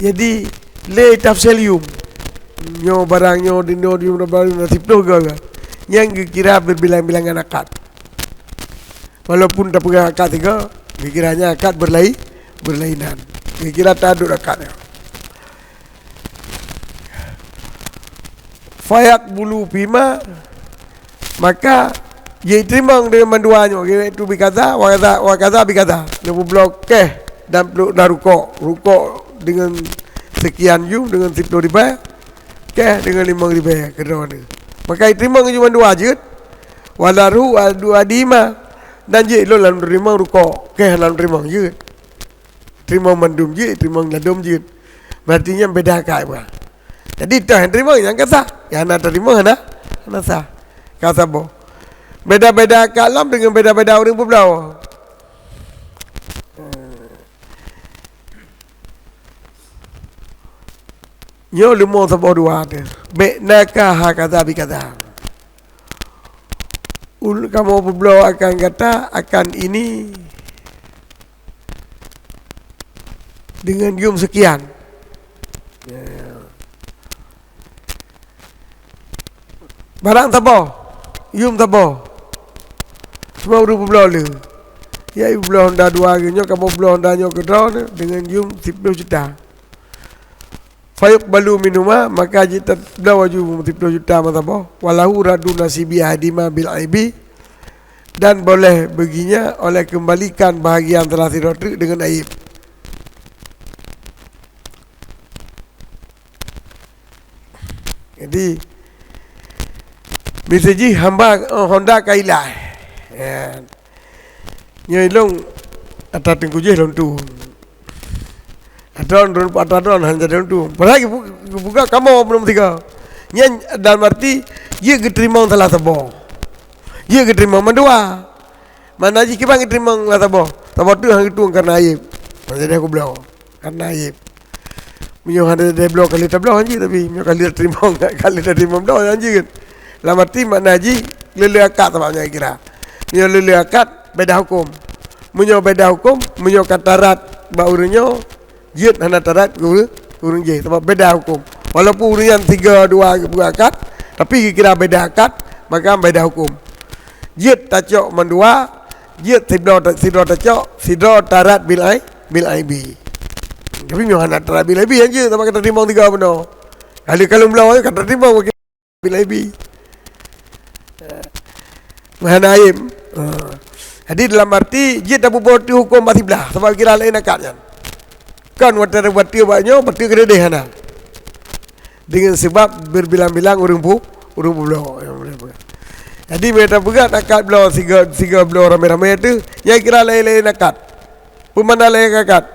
Jadi, lé tafsil yum. Nyoe barang nyoe, di nyoe, di nyoe, di nyoe, siplôh goe. Nyang geukira beubilang-bilangan akad. Walaupun tapeugah akad tiga, geukira nyan akad beulai-, beulainan. Geukira tadut akad nyan. Fayaqbulu fihima, maka jiteurimong deungon mandua nyoe, yaitu bi kadza, wa kadza, wa kadza bi kadza. Lôn peubloe kèh dan plôk dan rukok. Rukok deungon seukian yum, deungon siplôh ribèe, kèh deungon limong ribèe keudroe nyoe. Maka jiteurimong jih mandua jeuet, wa lahu raddu ahadihima, dan jeuet lôn lam teurimong rukok, kèh lam teurimong jeuet. Teurimong mandum jeuet, teurimong ladôm jeuet. Berarti nyan beda akad bah. Jadi, toh nyang teurimong nyang ka sah. Nyang hana teurimong hana, hana sah. Ka saboh. Beda-beda akad lom deungon beda-beda ureueng peubloe. Nyoe leumo saboh dua teuh. Bi'naka hakadza bikadza. Ul-, kamoe peubloe akan gata, akan ini, deungon yum seukian. Ya. Barang saboh, yum saboh. Cuma ureueng peubloe le. Ya, peubloe honda dua lagèe nyoe, kamoe peubloe honda nyoe keudroe deungon yum siplôh juta. Fayuqbalu minhuma, maka jiteurimong laju siplôh juta meusaboh, wa lahu raddu nasibi ahadihima bil aibi, dan boleh baginya oleh kembalikan bahagian salah sidroe teuk deungon aib. Jadi, miseujih hamba, eh, honda ka ilai. Ya. Nyoe ilôn ata teungku jih lôn tu. Ata droen, ata droen hana jadi lôn tu. Padahai geubu-, geubuka kamoe bunoe meusigoe. Nyan dalam arti, jeuet geuteurimong salah saboh. Jeuet geuteurimong mandua. Makna jih kiban geuteurimong salah saboh. Saboh teuk han geutueng kareuna aib. Hana jadi aku bloe. Kareuna aib. Meunyoe hana teutabloe, ka lheueh tabloe hanjeuet, tapi meunyoe ka lheueh teurimong, ka lheueh teurimong bloe hanjeuet. Lam arti makna jih, le-le akad sabab nyan kira. Meunyoe le-le akad, beda huköm. Meunyoe beda huköm, meunyoe ka tarat bak ureueng nyoe, jeuet hana tarat keu ureueng, ureueng jéh, sabab beda huköm. Walaupun ureueng nyan tiga dua geupeugah akad, tapi geukira beda akad, maka beda huköm. Jeuet tacok mandua, jeuet sidroe ta-, sidroe tacok, sidroe tarat bil ai-, bil aibi. Tapi meunyoe hana tarat bil aibi, hanjeuet, sabab ka teurimong tiga bunoe. Kali kalon bloe ka teurimong bil aibi. Hana aib. Ha. Jadi dalam arti, jeuet tapeubuet huköm bak siblah, sabab kira laén akad nyan. Kon watèe tabateue bak nyoe, bateue keudéh hana. Deungon seubab beubilang-bilang ureueng bu-, ureueng peubloe. Jadi, meunyoe tapeugah akad bloe sigoe, sigoe bloe ramé-ramé teuh, nyan kira laén-laén akad. Peue makna laén akad?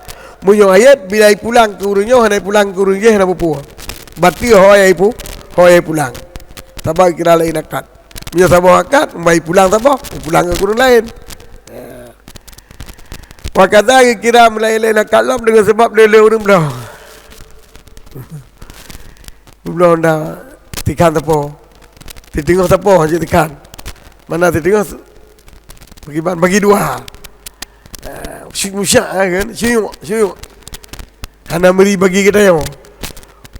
Meunyoe aib, bila ipulang keu ureueng nyoe, hana ipulang keu ureueng jéh, hana peue-peue. Bateue ho nyang ipu-, ho nyang ipulang. Taba kira laén akad. Meunyoe saboh akad, meubai pulang saboh, pulang keu ureuëng laén. Wa kadza kira meulaén-laén akad lom deungon sabab lé-lé ureuëng bloe. Bloe nda tikhan sapo. Titeungoh sapo jeuet tikhan. Mana titeungoh Pakriban bagi dua. Ah, si musak, ah, kan? Siyuk, siyuk. Hana meuri bagi geutanyoe.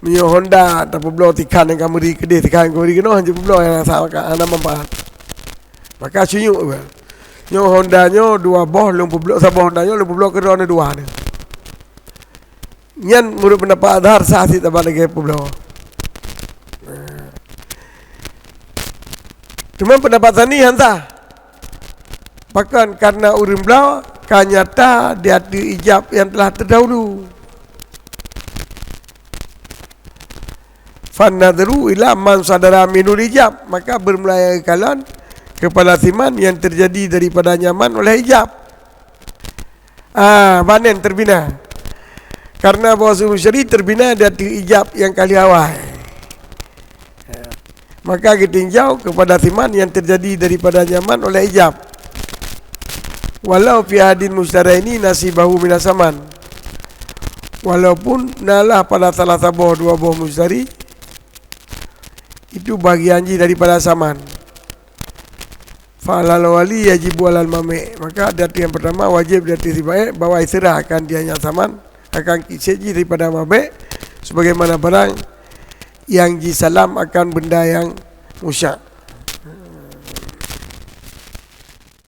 Meunyoe Honda tapeubloe tikhan nyang ka meuri keudeh, tikhan nyang ka meuri keunoe, hana peubloe nyang rasa maka hana manfaat. Maka siyuk ke. Nyoe Honda nyoe dua boh lôn peubloe, saboh Honda nyoe lôn peubloe keu droeneuh dua nyoe. Nyan meunurot peundapat Azhar sah cit taban lagée peubloe. Teuma peundapat Tsani han sah. Pakon? Karena ureuëng bloe ka nyata di ateueh ijab nyang telah terdahulu. Fan nadhru ila man sadara minhul ijab, maka bermula kalon kepada siman yang terjadi daripadanya man oleh ijab. Ah, banen terbina. Karena bahwa musytari terbina di ateueh ijab nyang ka lheueh awai. Maka geutinjau kepada siman yang terjadi daripadanya man oleh ijab. Walau fi ahadil mushtaraini nasibahu minas saman. Walaupun nalah pada salah saboh dua boh mushtari, itu bagian jih daripada saman. Fa alal wali yajibu alal mabi'. Maka di ateueh nyang pertama wajib di ateueh si baék bahwa iseurah akan dia nyang saman akan kisek jih daripada mabi' sebagaimana barang nyang jisalam akan benda nyang musyak.